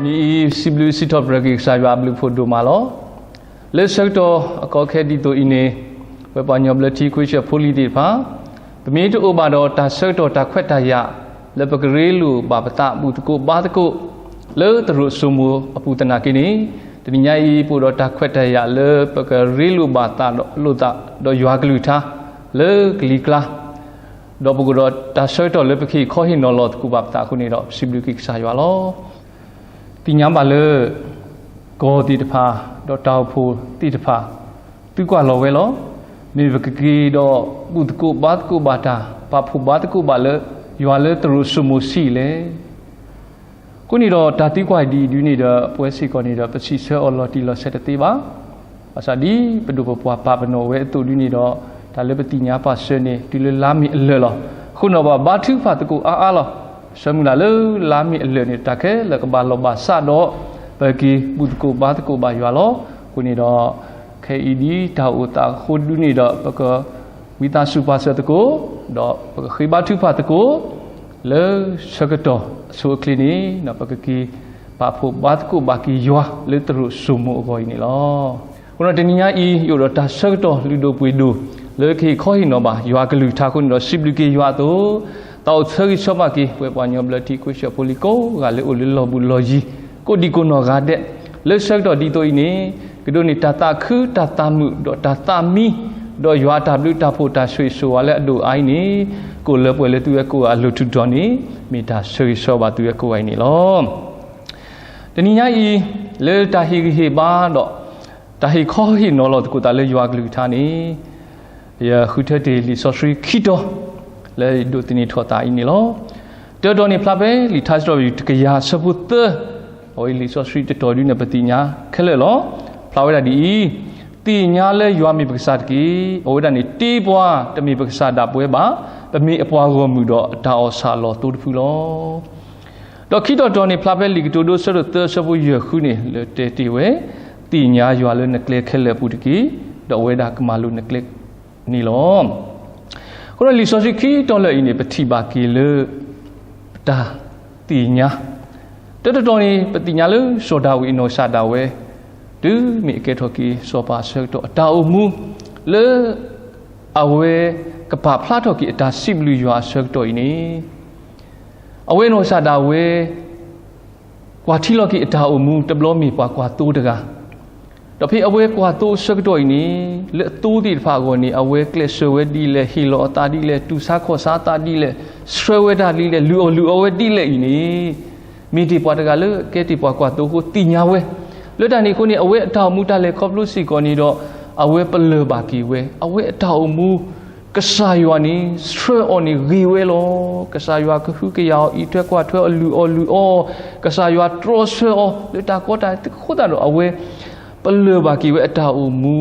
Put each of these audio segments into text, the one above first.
နံၤအံၤ စံးဘျုးစံးထီၣ်ပတြၢၤက့ၤကစၢ်ယွၤအဘျုးအဖှိၣ်ဒိၣ်မးလီၤ. လၢဆၢကတီၢ်အကီအခဲဒ်သိးအံၤန့ၣ်, ပဝဲပှၤကညီဘျၢထံခဝ့ၡၢၣ်ဖိလံၤသ့ၣ်တဖၣ်, ပမ့ၢ်တအိၣ်ဘၣ်ဒီးတၢ်ဆၢကတီၢ်တၢ်ခွဲးတၢ်ယာ် လၢပကရ့လိာ်ဘၣ်ပသးဘူၣ်သကိးဘါသကိး လၢသရိာ်စိမိၤအပူၤသနာ်က့န့ၣ်, တနံၤညါအံၤ ပအိၣ်ဒီးတၢ်ခွဲးတၢ်ယာ်လၢပကရ့လိာ်ဘၣ်သးလိာ်သးဒီးယွၤကလုၢ်ကထါ လၢကလံၤကျါ ဒီးပကအိၣ်ဒီးတၢ်ဆၢကတီၢ်လၢပကဟ့ၣ်ခီဟ့ၣ်နီၤလီၤသကိးဘၣ်ပသးအဃိန့ၣ်ဒီး ပစံးဘျုးက့ၤကစၢ်ယွၤလီၤ. သ့ၣ်ညါဘၣ်လၢ ကီၢ်သ့ၣ်တဖၣ် ဒီးတၢ်အိၣ်ဖှိၣ်သ့ၣ်တဖၣ် သုကွၢ်လီၤဝဲလီၤ. မ့ၢ်ပကက့ၤဒီးဘူၣ်သကိးဘါသကိးဘၣ်တၢ် ပာ်ဖှိၣ်ဘါသကိးဘၣ်လၢ ယွၤလၢသရိာ်စိမိၤဆံးလဲၣ်. အဃိန့ၣ်ဒီး တၢ်သံကွၢ်ဒ်အံၤဒုန့ၣ်ဒီး ပဝဲစ့ၢ်ကီးန့ၣ်ဒီး ပစံးဆၢအီၤလီၤတံၢ်လီၤဆဲးတသ့ဘၣ်. ဘၣ်ဆၣ်ဒ်ပဒိၣ်ပပှၢ်ပာ်ပနီၣ်ဝဲအသိးဒုန့ၣ်ဒီး တၢ်လၢပသ့ၣ်ညါပာ်စၢၤန့ၣ် တုၤလၢလါမ့ၤအလၢာ်လီၤ. အဃိန့ၣ်ဒီး ပဘါထုကဖၣ်သကိးအါအါလီၤ. ဆၢမုၢ်လၢ်လၢလါမ့ၤအလၢာ်န့ၣ် တၢ်ခဲလၢာ်ကဘၣ်လီၤဘၣ်စးဒီး ပက့ၤဘူၣ်သကိးဘါသကိးဘၣ်ယွၤလီၤ. အဃိန့ၣ်ဒီး ခဲအံၤဒ်တၢ်အိၣ်သးအဃိဒုန့ၣ်ဒီး ပက ဝံသးစူၤပာ်စၢၤသကိး ဒီးပကဃ့ဘါထုကဖၣ်သကိး လၢဆၢကတီၢ်အဆိအချ့န့ၣ် ပကက့ၤပာ်ဖှိၣ်ဘါသကိးဘၣ်က့ၤယွၤလၢသရိာ်စိမိၤအဂီၢ်အံၤန့ၣ်လီၤ. အဃိဒီးတနံၤညါအံၤ ယအိၣ်ဒီးတၢ်ဆၢကတီၢ်လုၢ်ဒိၣ်ပှ့ၤဒိၣ် လၢကဟ့ၣ်ခီဟ့ၣ်နီၤဘၣ်ယွၤကလုၢ်ကထါအဃိန့ၣ်ဒီး စံးဘျုးက့ၤယွၤအသိး သးအိၣ်ဆၢဂ့ၤဆၢဝါဘၣ်က့ၤ ပဝဲပှၤကညီဘျၢထံခဝ့ၡၢၣ်ဖိလံၤကိးဂၤ လၢအိၣ်လၢလီၢ်ဘူးလီၢ်ယံၤ ကိးဒံကိးနီၢ်ဂၤဒဲး လၢဆၢကတီၢ်ဒ်သိးအံၤန့ၣ် ကဒိးန့ၢ်တၢ်သးခုတၢ်သးမုာ်ဒီးတၢ်သးမံ ဒီးယွၤအတၢ်ဘျုးတၢ်ဖှိၣ်တၢ်ဆိၣ်ဂ့ၤဆိၣ်ဝါလၢအဒိၣ်အါအံၤန့ၣ် ကအိၣ်လၢပှဲၤလၢသုဝဲကိးဂၤအလိၤထူးတီၤန့ၣ် မ့ၢ်တၢ်ဆၢဂ့ၤဆၢဝါဘၣ်သုဝဲကိးဂၤအံၤန့ၣ်လီၤ. တနံၤညါအံၤ လၢတၢ်ဟ့ၣ်ဂံၢ်ဟ့ၣ်ဘါဒီး တၢ်ဟ့ၣ်ခီဟ့ၣ်နီၤလီၤသကိးသးလၢယွၤကလုၢ်ကထါန့ၣ် ယဃုထၢတ့ၢ်လံာ်စီဆှံခံတီၤ လၢယဒိးသန့ၤထီၣ်သးအံၤန့ၣ်လီၤ. တၢတီၤန့ၣ်ဖျါဖဲလံာ်ထါစံးထီၣ်ပတြၢၤတကယၤအဆၢဖိသၢ, အဝဲလံာ်စီဆှံတတီၤဒုန့ၣ် ပသ့ၣ်ညါခဲလၢာ်လီၤ. ဖျါဝဲဒၣ်ဒ်အံၤ, သ့ၣ်ညါလၢယွၤမ့ၢ်ပကစၢ်တက့ၢ်. အဝဲဒၣ်န့ၣ်တ့ပှၤ, တမ့ၢ်ပကစၢ်ဒၣ်ပဝဲဘၣ်. ပမ့ၢ်အပှၤဂီၢ်မုၢ်ဒီးအတၢ်အီၣ်ဆၣ်အလီၢ်သိတဖုလီၤ. ဒီးခံတီၤတတီၤန့ၣ် ဖျါဖဲလံာ်ကတိၤဒိ ဆၢဒိၣ်သၢ ဆၢဖိယဲၢ်ဃုန့ၣ် လၢတဲတ့ၢ်ဝဲ, သ့ၣ်ညါယွၤလၢနကျဲခဲလၢာ်အပူၤတက့ၢ်. ဒီးအဝဲဒၣ်ကမၤလိၤနကျဲန့ၣ်လီၤ. အဃိဒီးလံာ်စီဆှံခံတီၤလၢအံၤန့ၣ် ပထံၣ်ဘၣ်က့ၤလၢ ပတၢ်သ့ၣ်ညါ, တၢတတီၤန့ၣ် ပသ့ၣ်ညါလၢစီၤဒၤဝံးအနီၢ်ကစၢ်ဒၣ်ဝဲ တုၤမ့ၢ်အကဲထီၣ်က့ၤစီၤပၤအဆၢကတီၢ် အတၢ်အိၣ်မူ လၢ အဝဲကပာ်ဖျါထီၣ်က့ၤအတၢ်စံးဘျုးယွၤအဆၢကတီၢ်အံၤန့ၣ် အဝဲနီၢ်ကစၢ်ဒၣ်ဝဲ ကွၢ်ထံလီၤက့ၤအတၢ်အိၣ်မူတဘျီမ့ၢ်ပှၤကွၢ်သိတဂၤ, ဒီးဖဲအဝဲကွၢ်သိအဆၢကတီၢ်အံၤန့ၣ် လၢအသိသ့ၣ်တဖၣ်အဂီၢ်န့ၣ် အဝဲကျဲးစၢးဝဲဒ်လဲၣ်, ဟ့ၣ်လီၤအသးဒ်လဲၣ်, တူၢ်ဆါခီၣ်ဆါအသးဒ်လဲၣ်, ဆှၢဝဲဒၣ်ဒ်လဲၣ်, လုၢ်အီၣ်လုၢ်အီဝဲဒ်လဲၣ်အံၤန့ၣ် မ့ၢ်တ့ၢ်ပှၤတဂၤလၢအကဲတ့ၢ်ပှၤကွၢ်သိအဃိသ့ၣ်ညါဝဲ, လၢတၢ်န့ၣ်အဃိန့ၣ် အဝဲအတၢ်အိၣ်မူတၢ်လဲၤခီဖျိစ့ၢ်ကီးန့ၣ်ဒီး အဝဲပလၢၢ်ဘၣ်က့ၤဝဲ, အဝဲအတၢ်အိၣ်မူ ကစၢ်ယွၤန့ၣ် ဆှၢအီၤန့ၣ်ဂ့ၤဝဲလီၤ. ကစၢ်ယွၤကဟုကယာ်အီၤ, အံးထွဲကွၢ်ထွဲအီၤ, လုၢ်အီၣ်လုၢ်အီအီၤ, ကစၢ်ယွၤတြီဆၢအီၤ လၢတၢ်ကီတၢ်ခဲအဃိသတးဒီး အဝဲပလၢၢ်ဘၣ်က့ၤဝဲအတၢ်အိၣ်မူ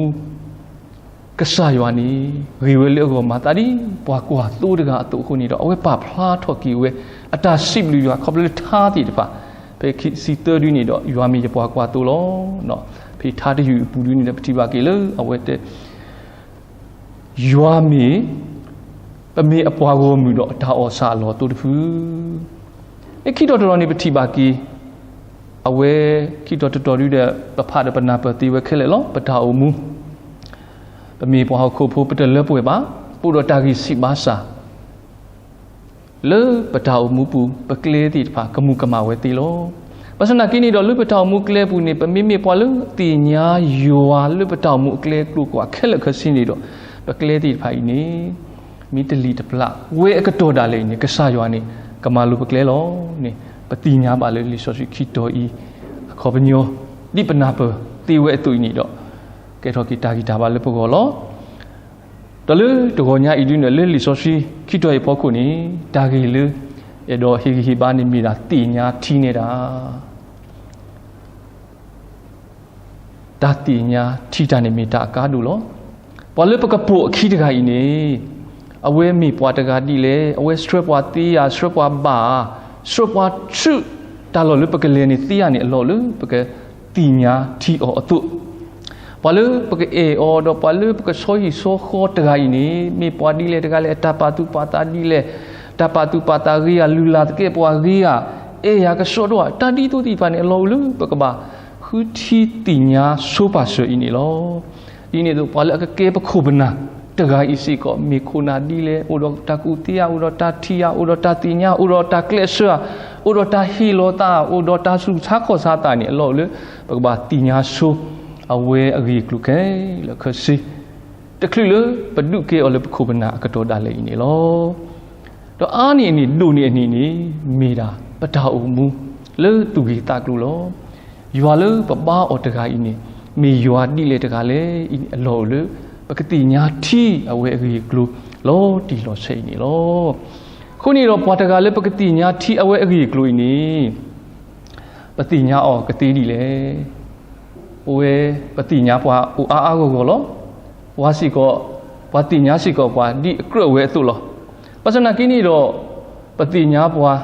ကစၢ်ယွၤန့ၣ် ဂ့ၤဝဲလၢအဂီၢ်မၤသးဒ်ပှၤကွၢ်သိတဂၤအသိးအဃိန့ၣ်ဒီး အဝဲပာ်ဖျါထီၣ်က့ၤဝဲ အတၢ်စံးဘျုးယွၤခီဖျိလၢထါသ့ၣ်တဖၣ်, ဖဲခံဆံသၢဒုန့ၣ်ဒီး ယွၤမ့ၢ်ယပှၤကွၢ်သိလီၤ. ဖဲထါတယုၢ်အပူၤဒုန့ၣ်ဒီး ပထံၣ်ဘၣ်က့ၤလၢအဝဲတဲ ယွၤမ့ၢ် ပမ့ၢ်အပှၤဂီၢ်မုၢ်ဒီးအတၢ်အီၣ်ဆၣ်အလီၢ်သိတဖု, မ့ၢ်ခံတီၤတတီၤန့ၣ် ပထံၣ်ဘၣ်က့ၤ အဝဲခံတီၤတတီၤဒုဒီး ပဖးဒီးပနၢ်ပၢၢ်သ့ဝဲခဲလၢာ်လီၤ. ပတၢ်အိၣ်မူ ပမ့ၢ်ပှၤဟီၣ်ခိၣ်ဖိ ပတလၢပှဲၤဘၣ်, ပအိၣ်ဒီးတၢ်ဂံၢ်ဆံးဘါစၢ် လၢပတၢ်အိၣ်မူပူၤ ပကျဲသ့ၣ်တဖၣ် ကမူၤကမၣ်ဝဲသ့လီၤ. ဘၣ်ဆၣ်သနာ်က့န့ၣ်ဒီး လၢပတၢ်အိၣ်မူကျဲပူၤန့ၣ် ပမ့မ့ၢ်ပှၤလၢသ့ၣ်ညါယွၤလၢပတၢ်အိၣ်မူအကျဲအကျိၤကွာ်ခဲလၢာ်ခဲဆ့န့ၣ်ဒီး ပကျဲသ့ၣ်တဖၣ်အံၤန့ၣ် မ့ၢ်တလံၣ်တပျၢ်ဝဲအကတီၢ်ဒၣ်လဲာ်အံၤန့ၣ် ကစၢ်ယွၤန့ၣ် ကမၤလိၤပကျဲလီၤန့ၣ် ပသ့ၣ်ညါဘၣ်လၢလံာ်စီဆှံခံတီၤအံၤ အခီပညီ ဒ်ပနၢ်ပၢၢ်သ့ဝဲအသိးအံၤန့ၣ်ဒီး ကဲထီၣ်က့ၤတၢ်ဂံၢ်တၢ်ဘါလၢပဂီၢ်လီၤ. ဒီးလၢတဂီၤညါအံၤဒုန့ၣ် လၢလံာ်စီဆှံခံတီၤအံၤအဖီခိၣ်န့ၣ် တၢ်ဂ့ၢ်လၢ အဲၣ်ဒိးဟ့ၣ်ဂံၢ်ဟ့ၣ်ဘါန့ၣ်မ့ၢ်ဒၣ်သ့ၣ်ညါထံနဲဒၣ် တၢ်သ့ၣ်ညါထံတၢ်န့ၣ်မ့ၢ်တၢ်အကါဒိၣ်လီၤ. ပှၤလၢပကပိာ်အခံတဂၤအံၤန့ၣ် အဝဲမ့ၢ်ပှၤတဂၤဒ်လဲၣ်, အဝဲဆှၢပှၤသ့ဧါ, ဆှၢပှၤဘၣ်ဧါ, ဆှၢပှၤဆူတၢ်လီၢ်လၢပကလဲၤန့ၣ်သ့ဧါန့ၣ် အလီၢ်လၢပကသ့ၣ်ညါထံအီၤအသိး ပှၤလၢပကအဲၣ်အီၤဒီးပှၤလၢပကဆီဟံၣ်ဆီဃီတဂၤအံၤန့ၣ် မ့ၢ်ပှၤဒ်လဲၣ်တဂၤလဲၣ်, အတၢ်ပာ်သူၣ်ပာ်သးဒ်လဲၣ်, တၢ်ပာ်သူၣ်ပာ်သးဂ့ၤဧါ, လုၢ်လၢ်သကဲးပဝးဂ့ၤဧါ, အဲၣ်ယၤကစီဒီဧါ, တၢ်ဒ်သိးသ့ၣ်တဖၣ်န့ၣ် အလီၢ်အိၣ်လၢပကဘၣ်ဃုထံၣ်သ့ၣ်ညါဆိပာ်စၢၤအံၤန့ၣ်လီၤ. ဒ်န့ၣ်အသိး ပှၤလၢအကကဲပခိၣ်ပနၢ်တဂၤအံၤစ့ၢ်ကီး မ့ၢ်ခိၣ်နၢ်ဒ်လဲၣ်, အိၣ်ဒီးတၢ်ကူၣ်သ့ဧါ, အိၣ်ဒီးတၢ်ထံၣ်ဧါ, အိၣ်ဒီးတၢ်သ့ၣ်ညါ, အိၣ်ဒီးတၢ်ကျဲးစၢးဧါ, အိၣ်ဒီးတၢ်ဟ့ၣ်လီၤသး, အိၣ်ဒီးတၢ်သူၣ်ဆါခီၣ်ဆါသးန့ၣ် အလီၢ်အိၣ်လၢ ပကဘၣ်သ့ၣ်ညါဆိအဝဲအဂ့ၢ်အကျိၤခဲလၢာ်ခဲဆ့ တချုးလၢပဒုးကဲအီၤလၢပခိၣ်ပနၢ်အကတီၢ်ဒၣ်လဲာ်အံၤန့ၣ်လီၤ. ဒီးအါန့ၢ်အန့ၣ် ဒိၣ်န့ၢ်အန့ၣ်န့ၣ် မ့ၢ်ဒၣ်ပတၢ်အိၣ်မူလၢသူၣ်ဂ့ၤသးကျိၤလီၤ. ယွၤလၢပဘါအီၤတဂၤအံၤန့ၣ် မ့ၢ်ယွၤဒ်လဲၣ်တဂၤလဲၣ်အံၤန့ၣ် အလီၢ်အိၣ်လၢ ပကသ့ၣ်ညါထံအဝဲအဂ့ၢ်အကျိၤလီၤတံၢ်လီၤဆဲးအံၤန့ၣ်လီၤ. အဃိန့ၣ်ဒီး ပှၤတဂၤလၢပကသ့ၣ်ညါထံအဝဲအဂ့ၢ်အကျိၤအံၤန့ၣ် ပသ့ၣ်ညါအီၤကသ့ဒ်လဲၣ်. ပဝဲ ပသ့ၣ်ညါပှၤအိၣ်အါအါဂီၢ်ဂီၢ်လီၤ. ပှၤစ့ၢ်ကီး ပှၤသ့ၣ်ညါစ့ၢ်ကီးပှၤဒ်အကြၢးဝဲအသိးလီၤ. ဘၣ်ဆၣ်သနာ်က့န့ၣ်ဒီး ပသ့ၣ်ညါပှၤ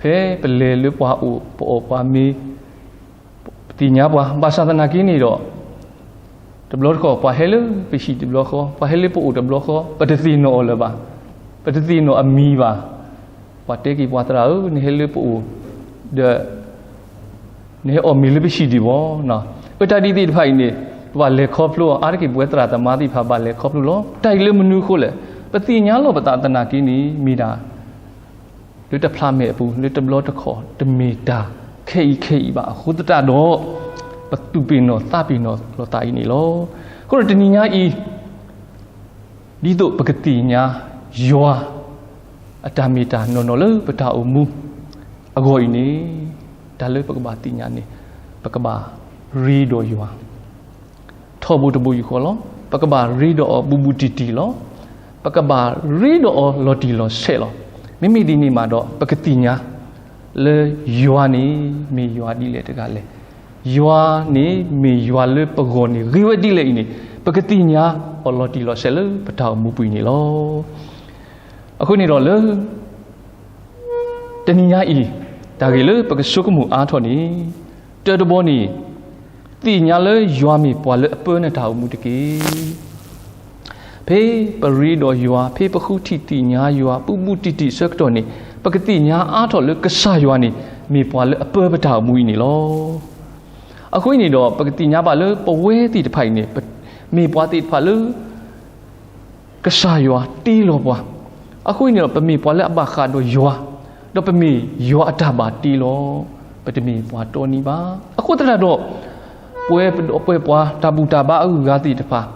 ဖဲပလဲၤလၢပှၤအိၣ် ပအီၣ်ပှၤမ့ၤ ပသ့ၣ်ညါပှၤ ဘၣ်ဆၣ်သနာ်က့န့ၣ်ဒီး တဘျီတခီၣ် ပှၤဟဲလၢပဟံၣ်တဘျီဃီ, ပှၤဟဲလၢပအိၣ်တဘျီဃီ ပတသ့ၣ်နီၣ်အီၤလၢၤဘၣ်, ပတသ့ၣ်နီၣ်အမံၤဘၣ်. ပှၤတဲက့ၤပှၤသရၣ်ဧၢ, နဟဲလၢပအိၣ် ဒီး နဟဲအီၣ်မ့ၤလၢပဟံၣ်ဒံးဘၣ်. အတၢ်ဒ်သ့ၣ်တဖၣ်အံၤန့ၣ် ပဘၣ်လဲၤခီဖျိအီၤ, အါတက့ၢ်ပဝဲသရၣ်သမါသ့ၣ်တဖၣ်ဘၣ်လဲၤခီဖျိလီၤ. တၢ်အံၤလၢမနုၤအဃိလဲၣ်, ပသ့ၣ်ညါလီၤပသးသနာ်က့န့ၣ် မ့ၢ်ဒၣ် လၢတဖျးမဲာ်အပူၤ လၢတဘျီတခီၣ် တမ့ၢ်တၢ်ခဲအံၤခဲအံၤဘၣ်အဃိသတးဒီး ပသူၣ်ပ့ၤနီၣ်သးပ့ၤနီၣ်လိာ်သးအံၤန့ၣ်လီၤ. အဃိဒီးတနံၤညါအံၤ ဒ်သိးပကသ့ၣ်ညါယွၤ အတၢ်မ့ၢ်တၢ်နီၢ်နီၢ်လၢပတၢ်အိၣ်မူအဂီၢ်အံၤန့ၣ် တၢ်လၢပကဘၣ်သ့ၣ်ညါန့ၣ် ပကဘၣ်ရ့ဒီးယွၤ ထီဘိတဘိယူၢ်ဃီလီၤ. ပကဘၣ်ရ့ဒီးအီၤဘူးဘူးတံၢ်တံၢ်လီၤ. ပကဘၣ်ရ့ဒီးအီၤလီၤတံၢ်လီၤဆဲးလီၤ. မ့မ့ၢ်ဒ်န့ၣ်မးဒီး ပကသ့ၣ်ညါလၢယွၤန့ၣ် မ့ၢ်ယွၤဒ်လဲၣ်တဂၤလဲၣ်. ယွၤန့ၣ်မ့ၢ်ယွၤလၢပဂီၢ်န့ၣ် ဂ့ၤဝဲဒ်လဲၣ်အံၤန့ၣ် ပကသ့ၣ်ညါအီၤလီၤတံၢ်လီၤဆဲးလၢပတၢ်အိၣ်မူပူၤအံၤန့ၣ်လီၤ. အဃိန့ၣ်ဒီးလၢ တနံၤညါအံၤ တၢ်ဂ့ၢ်လၢပကဆိကမိၣ်အါထီၣ်န့ၣ် တၢတဘီန့ၣ် သ့ၣ်ညါလၢယွၤမ့ၢ်ပှၤလၢအပၢနတၢ်အိၣ်မူတက့ၢ်. ဖဲပရ့ဒီးယွၤ ဖဲပဃုထံၣ်သ့ၣ်ညါယွၤ ဘူးဘူးတံၢ်တံၢ်အဆၢကတီၢ်န့ၣ် ပကသ့ၣ်ညါအါထီၣ်လၢကစၢ်ယွၤန့ၣ် မ့ၢ်ပှၤလၢအပၢပတၢ်အိၣ်မူအံၤန့ၣ်လီၤ. အဃိန့ၣ်ဒီး ပကသ့ၣ်ညါဘၣ်လၢပဝဲသ့ၣ်တဖၣ်အံၤန့ၣ် မ့ၢ်ပှၤသ့ၣ်တဖၣ်လၢ ကစၢ်ယွၤတ့လီၤပှၤ. အဃိန့ၣ်ဒီး ပမ့ၢ်ပှၤလၢအဘၣ်ဃးဒီးယွၤ, ဒီးပမ့ၢ်ယွၤအတၢ်ဘၣ်တ့လီၤ, ပတမ့ၢ်ပှၤတီနံၤဘၣ်. အဃိသတးဒီး ပဝဲပဒီပုၢ်ဝဲၢ်ပှၤတၢ်ဘူၣ်တၢ်ဘါအဂုၤအဂၤသ့ၣ်တဖၣ်,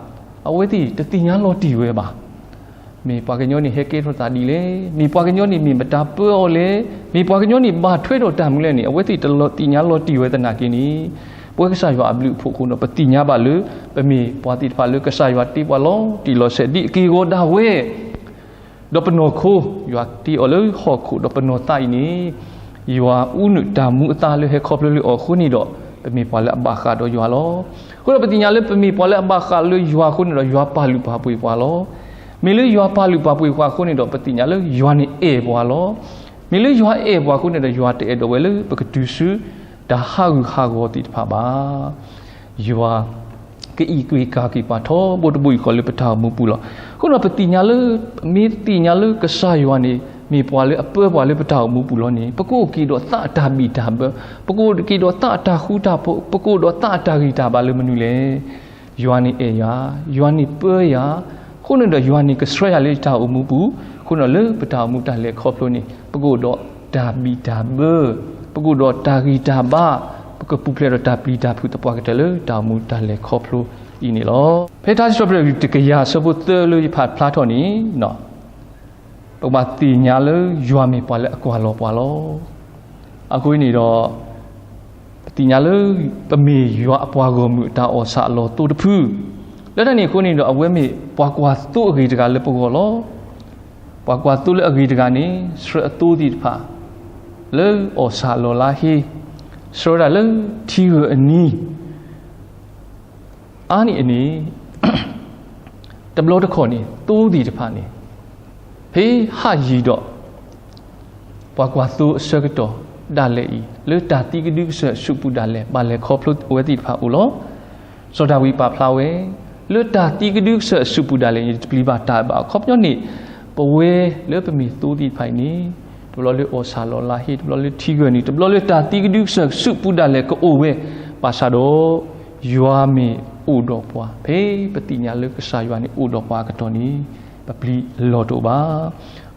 အဝဲသ့ၣ်တသ့ၣ်ညါလီၤတံၢ်ဝဲဘၣ်. မ့ၢ်ပှၤကညီန့ၣ်ဟဲကဲထီၣ်သးဒ်လဲၣ်, မ့ၢ်ပှၤကညီန့ၣ်မ့ၢ်မတၤပၢအီၤလဲၣ်, မ့ၢ်ပှၤကညီန့ၣ်ဘၣ်ထွဲဒီးတၢ်မနုၤလဲၣ်န့ၣ် အဝဲသ့ၣ်တသ့ၣ်ညါလီၤတံၢ်ဝဲသနာ်က့န့ၣ်, ပဝဲကစၢ်ယွၤအဘျုးအဖှိၣ်အဃိဒီး ပသ့ၣ်ညါဘၣ်လၢ ပမ့ၢ်ပှၤသ့ၣ်တဖၣ်လၢကစၢ်ယွၤတ့ပှၤလီၤတံၢ်လီၤဆဲးဒ်အက့ၢ်အဂီၤဒၣ်ဝဲ ဒီးပနီၢ်ခိ ယွၤတ့အီၤလၢဟီၣ်ခိၣ်ဒီးပနီၢ်သးအံၤန့ၣ်, ယွၤအူနုာ်တၢ်မူအသါလၢဟဲခီဖျိလၢအီၤအဃိန့ၣ်ဒီး ပမ့ၢ်ပှၤလၢအဘၣ်ဃးဒီးယွၤလီၤ. အဃိဒီးပသ့ၣ်ညါလၢပမ့ၢ်ပှၤလၢအဘၣ်ဃးလၢယွၤအဃိန့ၣ်ဒီး ယွၤပာ်လုၢ်ပာ်ပှ့ၤပှၤလီၤ. မ့ၢ်လၢယွၤပာ်လုၢ်ပာ်ပှ့ၤပှၤအဃိန့ၣ်ဒီး ပသ့ၣ်ညါလၢယွၤန့ၣ်အဲၣ်ပှၤလီၤ. မ့ၢ်လၢယွၤအဲၣ်ပှၤအဃိန့ၣ်ဒီး ယွၤတအဲၣ်ဒိးဝဲလၢပကတုၤဆူတၢ်ဟးဂူာ်ဟးဂီၤသ့ၣ်တဖၣ်ဘၣ်. ယွၤ ကအံးကွံာ်ကၤကွံာ်ပှၤထီဘိတဘိယူၢ်ဃီလၢပတၢ်အိၣ်မူပူၤလီၤ. အဃိဒီးပသ့ၣ်ညါလၢ မ့ၢ်သ့ၣ်ညါလၢကစၢ်ယွၤန့ၣ် မ့ၢ်ပှၤလၢအပၢပှၤလၢပတၢ်အိၣ်မူပူၤလီၤန့ၣ် ပကအိၣ်က့ၤဒီးသးအတၢ်ဘံၣ်တၢ်ဘၢ, ပကအိၣ်က့ၤဒီးသးအတၢ်ဃူတၢ်ဖိး, ပကအိၣ်ဒီးသးအတၢ်ဂံၢ်တၢ်ဘါလၢမနုၤလဲၣ်. ယွၤန့ၣ်အဲၣ်ယၤ, ယွၤန့ၣ်ပၢယၤ, အဃိန့ၣ်ဒီးယွၤန့ၣ်ကဆှၢယၤလၢယတၢ်အိၣ်မူပူၤ, အဃိန့ၣ်ဒီးလၢပတၢ်အိၣ်မူတၢ်လဲၤခီဖျိန့ၣ် ပကအိၣ်ဒီးတၢ်ဘံၣ်တၢ်ဘၢ, ပကအိၣ်ဒီးတၢ်ဂံၢ်တၢ်ဘါ, ပကပူၤဖျဲးဒီးတၢ်ပျံၤတၢ်ဖုးသပှၢ်ကတၢၢ်လၢတၢ်အိၣ်မူတၢ်လဲၤခီဖျိအံၤန့ၣ်လီၤ. ဖဲထါစံးထီၣ်ပတြၢၤတကယၤအဆၢဖိသၢလၢယဖးဖျါထီၣ်န့ၣ် ပကဘၣ်သ့ၣ်ညါလၢယွၤမ့ၢ်ပှၤလၢအကွၢ်လီၤပှၤလီၤ. အဃိန့ၣ်ဒီး ပသ့ၣ်ညါလၢ ပမ့ၢ်ယွၤအပှၤဂီၢ်မုၢ်အတၢ်အီၣ်ဆၣ်အလီၢ်သိတဖု, လၢတၢ်န့ၣ်အဃိန့ၣ်ဒီး အဝဲမ့ၢ်ပှၤကွၢ်သိအဂ့ၤတဂၤလၢပဂီၢ်လီၤ. ပှၤကွၢ်သိလၢအဂ့ၤတဂၤန့ၣ် ဆှၢအသိသ့ၣ်တဖၣ် လၢအီၣ်ဆၣ်လီၢ်လါဟ့, ဆှၢဝဲဒၣ်လၢထံဂၢၢ်အနံၤ အါန့ၢ်အန့ၣ် တဘျီတခီၣ်န့ၣ် သိသ့ၣ်တဖၣ်န့ၣ် ဖဲဟးယံၤဒီး ပှၤကွၢ်သိအဆၢကတီၢ်ဒၣ်လဲာ်အံၤ လၢတၢ်သံကဒုကစၢၢ်အစုပူၤဒၣ်လဲာ် ဘၣ်လဲၤခီဖျိအဝဲသ့ၣ်တဖၣ်အိၣ်လီၤ. စီၤဒၤဝံးပာ်ဖျါဝဲ လၢတၢ်သံကဒုကစၢၢ်အစုပူၤဒၣ်လဲာ်န့ၣ် တပျံၤဘၣ်တၢ်ဘၣ် အခီပညီန့ၣ် ပဝဲလၢပမ့ၢ်သိသ့ၣ်တဖၣ်အံၤန့ၣ် တဘျီလၢအီၣ်ဆၣ်လီၤလးဟ့, တဘျီလၢထံဂၢၢ်နံၤ, တဘျီလၢတၢ်သံကဒုကစၢၢ်စုပူၤဒၣ်လဲာ်ကအိၣ်ဝဲ, ဘၣ်ဆၣ်ဒီး ယွၤမ့ၢ်အိၣ်ဒီးပှၤ, ဖဲပသ့ၣ်ညါလၢကစၢ်ယွၤန့ၣ်အိၣ်ဒီးပှၤအကတီၢ်န့ၣ်, ပပျံၤလီၤတအိၣ်ဘၣ်.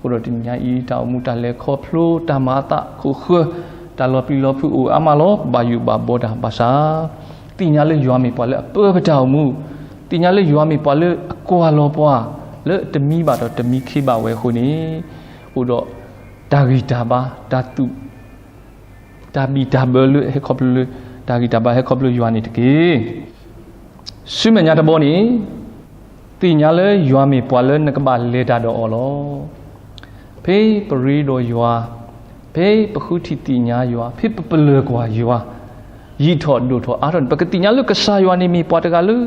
အဃိဒီးတနံၤညါအံၤ တၢ်အိၣ်မူတၢ်လဲၤခီဖျိ တၢ်မၤအသးခိၣ်ဃၢၤ, တၢ်လီၤပျံၤလီၤဖုးအိၣ်အါမးလီၤ. ပဘၣ်ယိၣ်ဘၣ်ဘီတၢ်ဘၣ်ဆၣ်, သ့ၣ်ညါလၢယွၤမ့ၢ်ပှၤလၢအပၢပတၢ်အိၣ်မူ, သ့ၣ်ညါလၢယွၤမ့ၢ်ပှၤလၢအကွၢ်လီၤပှၤ လၢတမံဘၣ်ဒီးတမံခ့ဘၣ်ဝဲအဃိန့ၣ်, အိၣ်ဒီးတၢ်ဂံၢ်တၢ်ဘါ, တၢ်သူၣ်, တၢ်ဘံၣ်တၢ်ဘၢလၢဟဲခီဖျိလၢ, တၢ်ဂံၢ်တၢ်ဘါဟဲခီဖျိယွၤန့ၣ်တက့ၢ်. ဆူမဲာ်ညါတဘီန့ၣ်, သ့ၣ်ညါလၢယွၤမ့ၢ်ပှၤလၢနကဘၣ်လဲၤတၢ်ဒီးအီၤလီၤ. ဖဲပရ့ဒီးယွၤ, ဖဲပဃုထံၣ်သ့ၣ်ညါယွၤ, ဖဲပပလၢၢ်ကွၢ်ယွၤ, ယံာ်ထီၣ်ဒိၣ်ထီၣ်အါထီၣ်န့ၣ်, ပကသ့ၣ်ညါလၢကစၢ်ယွၤန့ၣ်မ့ၢ်ပှၤတဂၤလၢ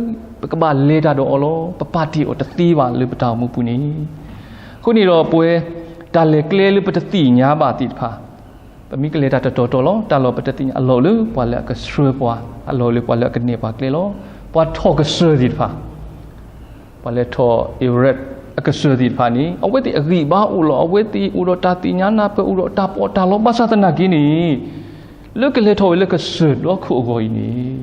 ပကဘၣ်လဲၤတၢ်ဒီးအီၤလီၤ. ပပာ်တ့ၢ်အီၤတသ့ဘၣ်လၢပတၢ်အိၣ်မူပူၤန့ၣ်, အဃိန့ၣ်ဒီးပဝဲ တၢ်လဲၤကျဲလၢပတသ့ၣ်ညါဘၣ်သ့ၣ်တဖၣ်, ပမ့ၢ်ကလဲၤတၢ်တတီၤတီၤလီၤ. တၢ်လီၢ်ပတသ့ၣ်ညါအလီၢ်လၢပှၤလၢအကဆှၢပှၤ, အလီၢ်လၢပှၤလၢအကနဲၣ်ပှၤကျဲလီၤ. ပှၤထီၣ်ကစၢၢ်သ့ၣ်တဖၣ်, ပှၤလဲၤထီၣ်အ့ရၣ်အကစၢၢ်သ့ၣ်တဖၣ်န့ၣ်, အဝဲသ့ၣ်အဂံၢ်ဘါအိၣ်လီၤ. အဝဲသ့ၣ်အိၣ်ဒီးတၢ်သ့ၣ်ညါနၢ်ပၢၢ်, အိၣ်ဒီးတၢ်ပီးတၢ်လီ, ဘၣ်ဆၣ်သနာ်က့န့ၣ်, လၢကလဲၤထီၣ်ဝဲလၢကစၢၢ်ဒီခိၣ်အဂီၢ်အံၤန့ၣ်,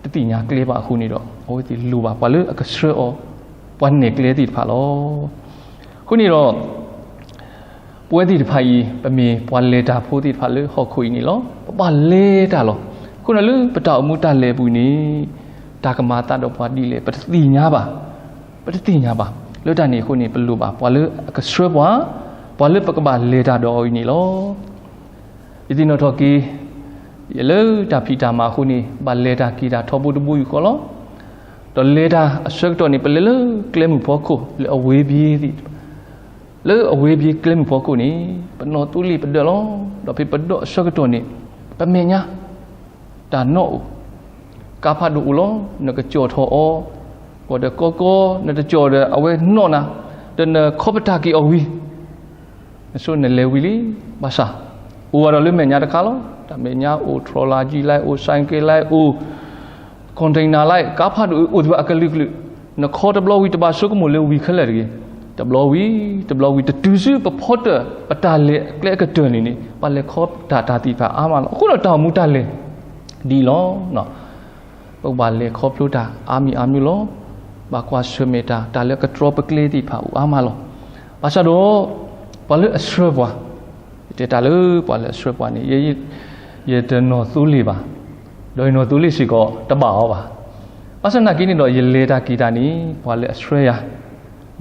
တသ့ၣ်ညါကျဲဘၣ်အဃိန့ၣ်ဒီး, အဝဲသ့ၣ်လိၣ်ဘၣ်ပှၤလၢအကဆှၢအီၤ, ပှၤနဲၣ်ကျဲသ့ၣ်တဖၣ်လီၤ. အဃိန့ၣ်ဒီး ပဝဲသ့ၣ်တဖၣ်အံၤ ပမ့ၢ်ပှၤလဲၤတၢ်ဖိသ့ၣ်တဖၣ်လၢဟီၣ်ခိၣ်အံၤန့ၣ်လီၤ. ပဘၣ်လဲၤတၢ်လီၤ. အဃိန့ၣ်လၢပတၢ်အိၣ်မူတၢ်လဲၤအပူၤန့ၣ်, တၢ်ကမၤအသးဒီးပှၤဒ်လဲၣ် ပတသ့ၣ်ညါဘၣ်, ပတသ့ၣ်ညါဘၣ်. လၢတၢ်န့ၣ်အဃိန့ၣ် ပလိၣ်ဘၣ်ပှၤလၢအကဆှၢပှၤ, ပှၤလၢပကဘၣ်လဲၤတၢ်ဒီးအီၤအံၤန့ၣ်လီၤ. ယသ့ၣ်နီၣ်ထီၣ်က့ၤ, ယလၢတၢ်ဖံးတၢ်မၤအဃိန့ၣ် ဘၣ်လဲၤတၢ်က့ၤတၢ်ထီဘိတဘိယူၢ်ဃီလီၤ. ဒီးလဲၤတၢ်အဆၢကတီၢ်န့ၣ် ပလဲၤလၢကျဲမုၢ်ဖီခိၣ်လၢအဝ့ၢ်ဘ့သ့ၣ်, လၢအဝ့ၢ်ဘ့ကျဲမုၢ်ဖီခိၣ်န့ၣ်, ပနီၣ်သိလ့ၣ်ပဒၢးလီၤ. ဒီးဖဲပဒၢးအဆၢကတီၢ်န့ၣ်, ပမဲာ်ညါ တၢ်နီၣ်အိၣ်, ကါဖးဒိၣ်အိၣ်လီၤ. နကကၠီၣ်ထီၣ်အီၤ, ကီၢ်ဒီးကီကီ, နတကၠီၣ်ဒီးအဝဲနီၣ်နၤ, ဒီးနခီပတာ်က့ၤအီၤဝံၤ နဆိနလဲၤဝံၤလံ, ဘၣ်ဆၣ်, အိၣ်ဝဲဒီးလၢမဲာ်ညါတခါလီၤ. တၢ်မဲာ်ညါအိၣ် trolley ကံ like, အိၣ် ဆိုင်ကယ် like, အိၣ် container like, ကါဖးဒိၣ်အိၣ်သ့ၣ်တဖၣ်အကလုာ်ကလုာ်, နခီတဘျီဝံၤတဘၣ်ဆိကမိၣ်လၢဝံၤခဲလၢာ်တဂ့ၤ. တဘျီဝံၤ, တဘျီဝံၤ တတုၤဆူပဖီတၢၣ် ပတၢ်လဲၤအကျဲအကတၢၢ်န့ၣ်န့ၣ် ပှၤလဲၤခီတၢ်တၢ်သ့ၣ်တဖၣ်အါမးလီၤ. အဃိဒီးတၢ်အိၣ်မူတၢ်လဲၤဒ်အံၤလီၤ. ပကဘၣ်လဲၤခီဖျိတၢ်အါမံၤအါမံၤလီၤ. ဘၣ်ကွၢ်ဆၢၣ်မဲာ်တၢ်, တၢ်လၢအကတြီပကျဲသ့ၣ်တဖၣ်အိၣ်အါမးလီၤ. ဘၣ်ဆၣ်ဒီး ပှၤလၢအဆှၢပှၤ, ယတဲတၢ်လၢပှၤလၢအဆှၢပှၤန့ၣ်, ယတနီၣ်သိလ့ၣ်ဘၣ်, ဒီးယနီၣ်သိလ့ၣ်စ့ၢ်ကီးတဘၣ်အီၤဘၣ်. ဘၣ်ဆၣ်သနာ်က့န့ၣ်ဒီး ယလဲၤတၢ်က့ၤတၢ်န့ၣ် ပှၤလၢအဆှၢယၤ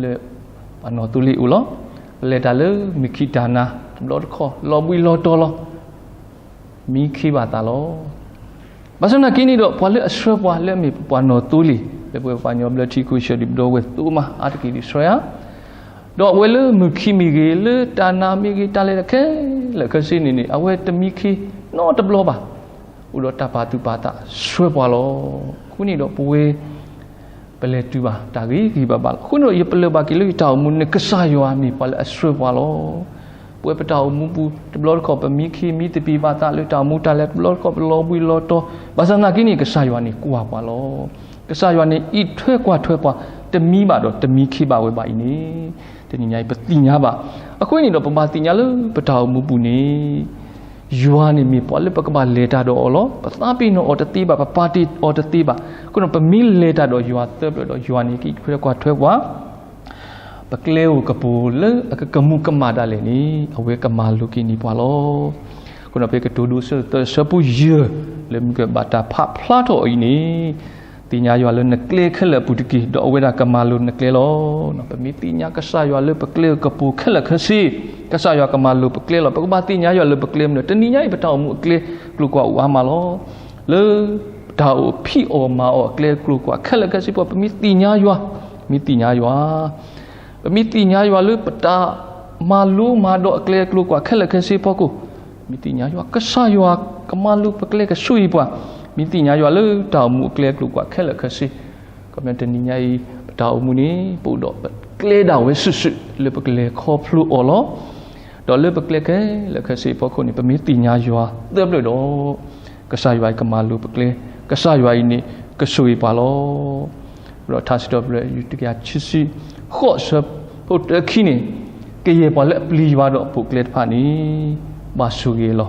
လၢပှၤနီၣ်သိလ့ၣ်အိၣ်လီၤ. ပလဲၤတၢ်လၢမုၢ်ခံတၢ်နၤ တဘျီတခီၣ် လီၤဘှံးလီၤတီၤလီၤ. မံခ့ဘၣ်သးလီၤ. ဘၣ်ဆၣ်သနာ်က့န့ၣ်ဒီး ပှၤလၢအဆှၢပှၤလၢအမ့ၢ်ပှၤနီၣ်သိလ့ၣ် လၢပဝဲပှၤကညီဘျၢထံခဝ့ၡၢၣ်ဒံး ပဒီဝဲၢ်သိမး အါတက့ၢ်ဒံးဆှၢယၤ, ဒီးအဝဲလၢမုၢ်ခံမ့ၢ်ဂ့ၤ, လၢတၢ်နၤမ့ၢ်ဂ့ၤ, တၢ်လဲၤတၢ်ခဲလၢာ်ခဲဆ့န့ၣ်န့ၣ် အဝဲတမံခ့နီတဘျီဘၣ်. အိၣ်ဒီးတၢ်ပာ်သူၣ်ပာ်သးဆှၢပှၤလီၤ. အဃိန့ၣ်ဒီးပဝဲ ပလဲၤတုၤဘၣ်တၢ်ဂ့ၤဂ့ၤဘၣ်ဘၣ်လီၤ. အဃိန့ၣ်ဒီး ယပလၢၢ်ဘၣ်က့ၤလၢယတၢ်အိၣ်မူန့ၣ် ကစၢ်ယွၤမ့ၢ်ပှၤလၢအဆှၢပှၤလီၤ. ပဝဲပတၢ်အိၣ်မူပူၤ တဘျီတခီၣ် ပမံခ့မံသပ့ၤဘၣ်သးလၢတၢ်အိၣ်မူတၢ်လဲၤ တဘျီတခီၣ် ပလီၤဘှံးလီၤတီၤ, ဘၣ်ဆၣ်သနာ်က့န့ၣ် ကစၢ်ယွၤန့ၣ်ကွၢ်ပှၤလီၤ. ကစၢ်ယွၤန့ၣ်အံးထွဲကွၢ်ထွဲပှၤ, တမံဘၣ်ဒီးတမံခ့ဘၣ်ဝဲဘၣ်အံၤန့ၣ် တနံၤညါအံၤပသ့ၣ်ညါဘၣ်. အဃိန့ၣ်ဒီး ပဘၣ်သ့ၣ်ညါလၢပတၢ်အိၣ်မူပူၤန့ၣ် ယွၤန့ၣ်မ့ၢ်ပှၤလၢပကဘၣ်လဲၤတၢ်ဒီးအီၤလီၤ. ပသးပ့ၤနီၣ်အီၤတသ့ဘၣ်, ပပာ်တ့ၢ်အီၤတသ့ဘၣ်. အဃိဒီး ပမ့ၢ်လဲၤတၢ်ဒီးယွၤသၢပျၢၣ်ဒီး ယွၤန့ၣ်ကအံးထွဲကွၢ်ထွဲပှၤ, ပကျဲအိၣ်ကပူၤလၢအကကမူၤကမၣ်ဒၣ်လဲာ်န့ၣ် အဝဲကမၤလိၤက့ၤန့ၢ်ပှၤလီၤ. အဃိဒီး ဖဲကတိၤဒိဆၢသၢဆၢဖိယဲၢ် လၢမုၢ်ကဘၣ်တၢ်ဖးဖျါထီၣ်အံၤန့ၣ် သ့ၣ်ညါယွၤလၢနကျဲခဲလၢာ်အပူၤတက့ၢ်, ဒီးအဝဲဒၣ်ကမၤလိၤနကျဲလီၤ. ပမ့ၢ်သ့ၣ်ညါကစၢ်ယွၤလၢပကျဲကပူၤခဲလၢာ်ခဲဆ့, ကစၢ်ယွၤကမၤလိၤပကျဲလီၤ. ပကဘၣ်သ့ၣ်ညါယွၤလၢပကျဲမနုၤ, တနံၤညါအံၤ ပတၢ်အိၣ်မူအကျဲကျိၤကွာ်အိၣ်အါမးလီၤ. လၢပတၢ်အိၣ်ဖံးအီၣ်မၤအီၣ်အကျဲကျိၤကွာ်ခဲလၢာ်ခဲဆ့ဖီခိၣ် ပမ့ၢ်သ့ၣ်ညါယွၤ, မ့ၢ်သ့ၣ်ညါယွၤ ပမ့ၢ်သ့ၣ်ညါယွၤလၢပတၢ်မၤလိမၤဒိးအကျဲကျိၤကွာ်ခဲလၢာ်ခဲဆ့ဖီခိၣ်, မ့ၢ်သ့ၣ်ညါယွၤ, ကစၢ်ယွၤကမၤလိၤပကျဲကဆိၣ်ဂ့ၤပှၤ, မ့ၢ်သ့ၣ်ညါယွၤလၢတၢ်အိၣ်မူအကျဲကျိၤကွာ်ခဲလၢာ်ခဲဆ့, ခီပညီတနံၤညါအံၤ ပတၢ်အိၣ်မူန့ၣ် ပအိၣ်ဒီးပကျဲဒၣ်ဝဲစုာ်စုာ်လၢပကလဲၤခီဖျိအီၤလီၤ. ဒီးလၢပကျဲခဲလၢာ်ခဲဆ့အဖီခိၣ်န့ၣ် ပမ့ၢ်သ့ၣ်ညါယွၤသၢပျၢၣ်ဒီး ကစၢ်ယွၤအံၤကမၤလိၤပကျဲ, ကစၢ်ယွၤအံၤန့ၣ် ကဆိၣ်ဂ့ၤပှၤလီၤ. ဒီးထါစံးထီၣ်ပတြၢၤ ယူၢ်တကယၤခံဆံဃိး ဆၢဖိတၢခံန့ၣ်, ကယဲၢ်ပှၤလၢအပျံၤယွၤဒီးအပိာ်ကျဲတဖၣ်န့ၣ် ဘၣ်ဆိၣ်ဂ့ၤလီၤ.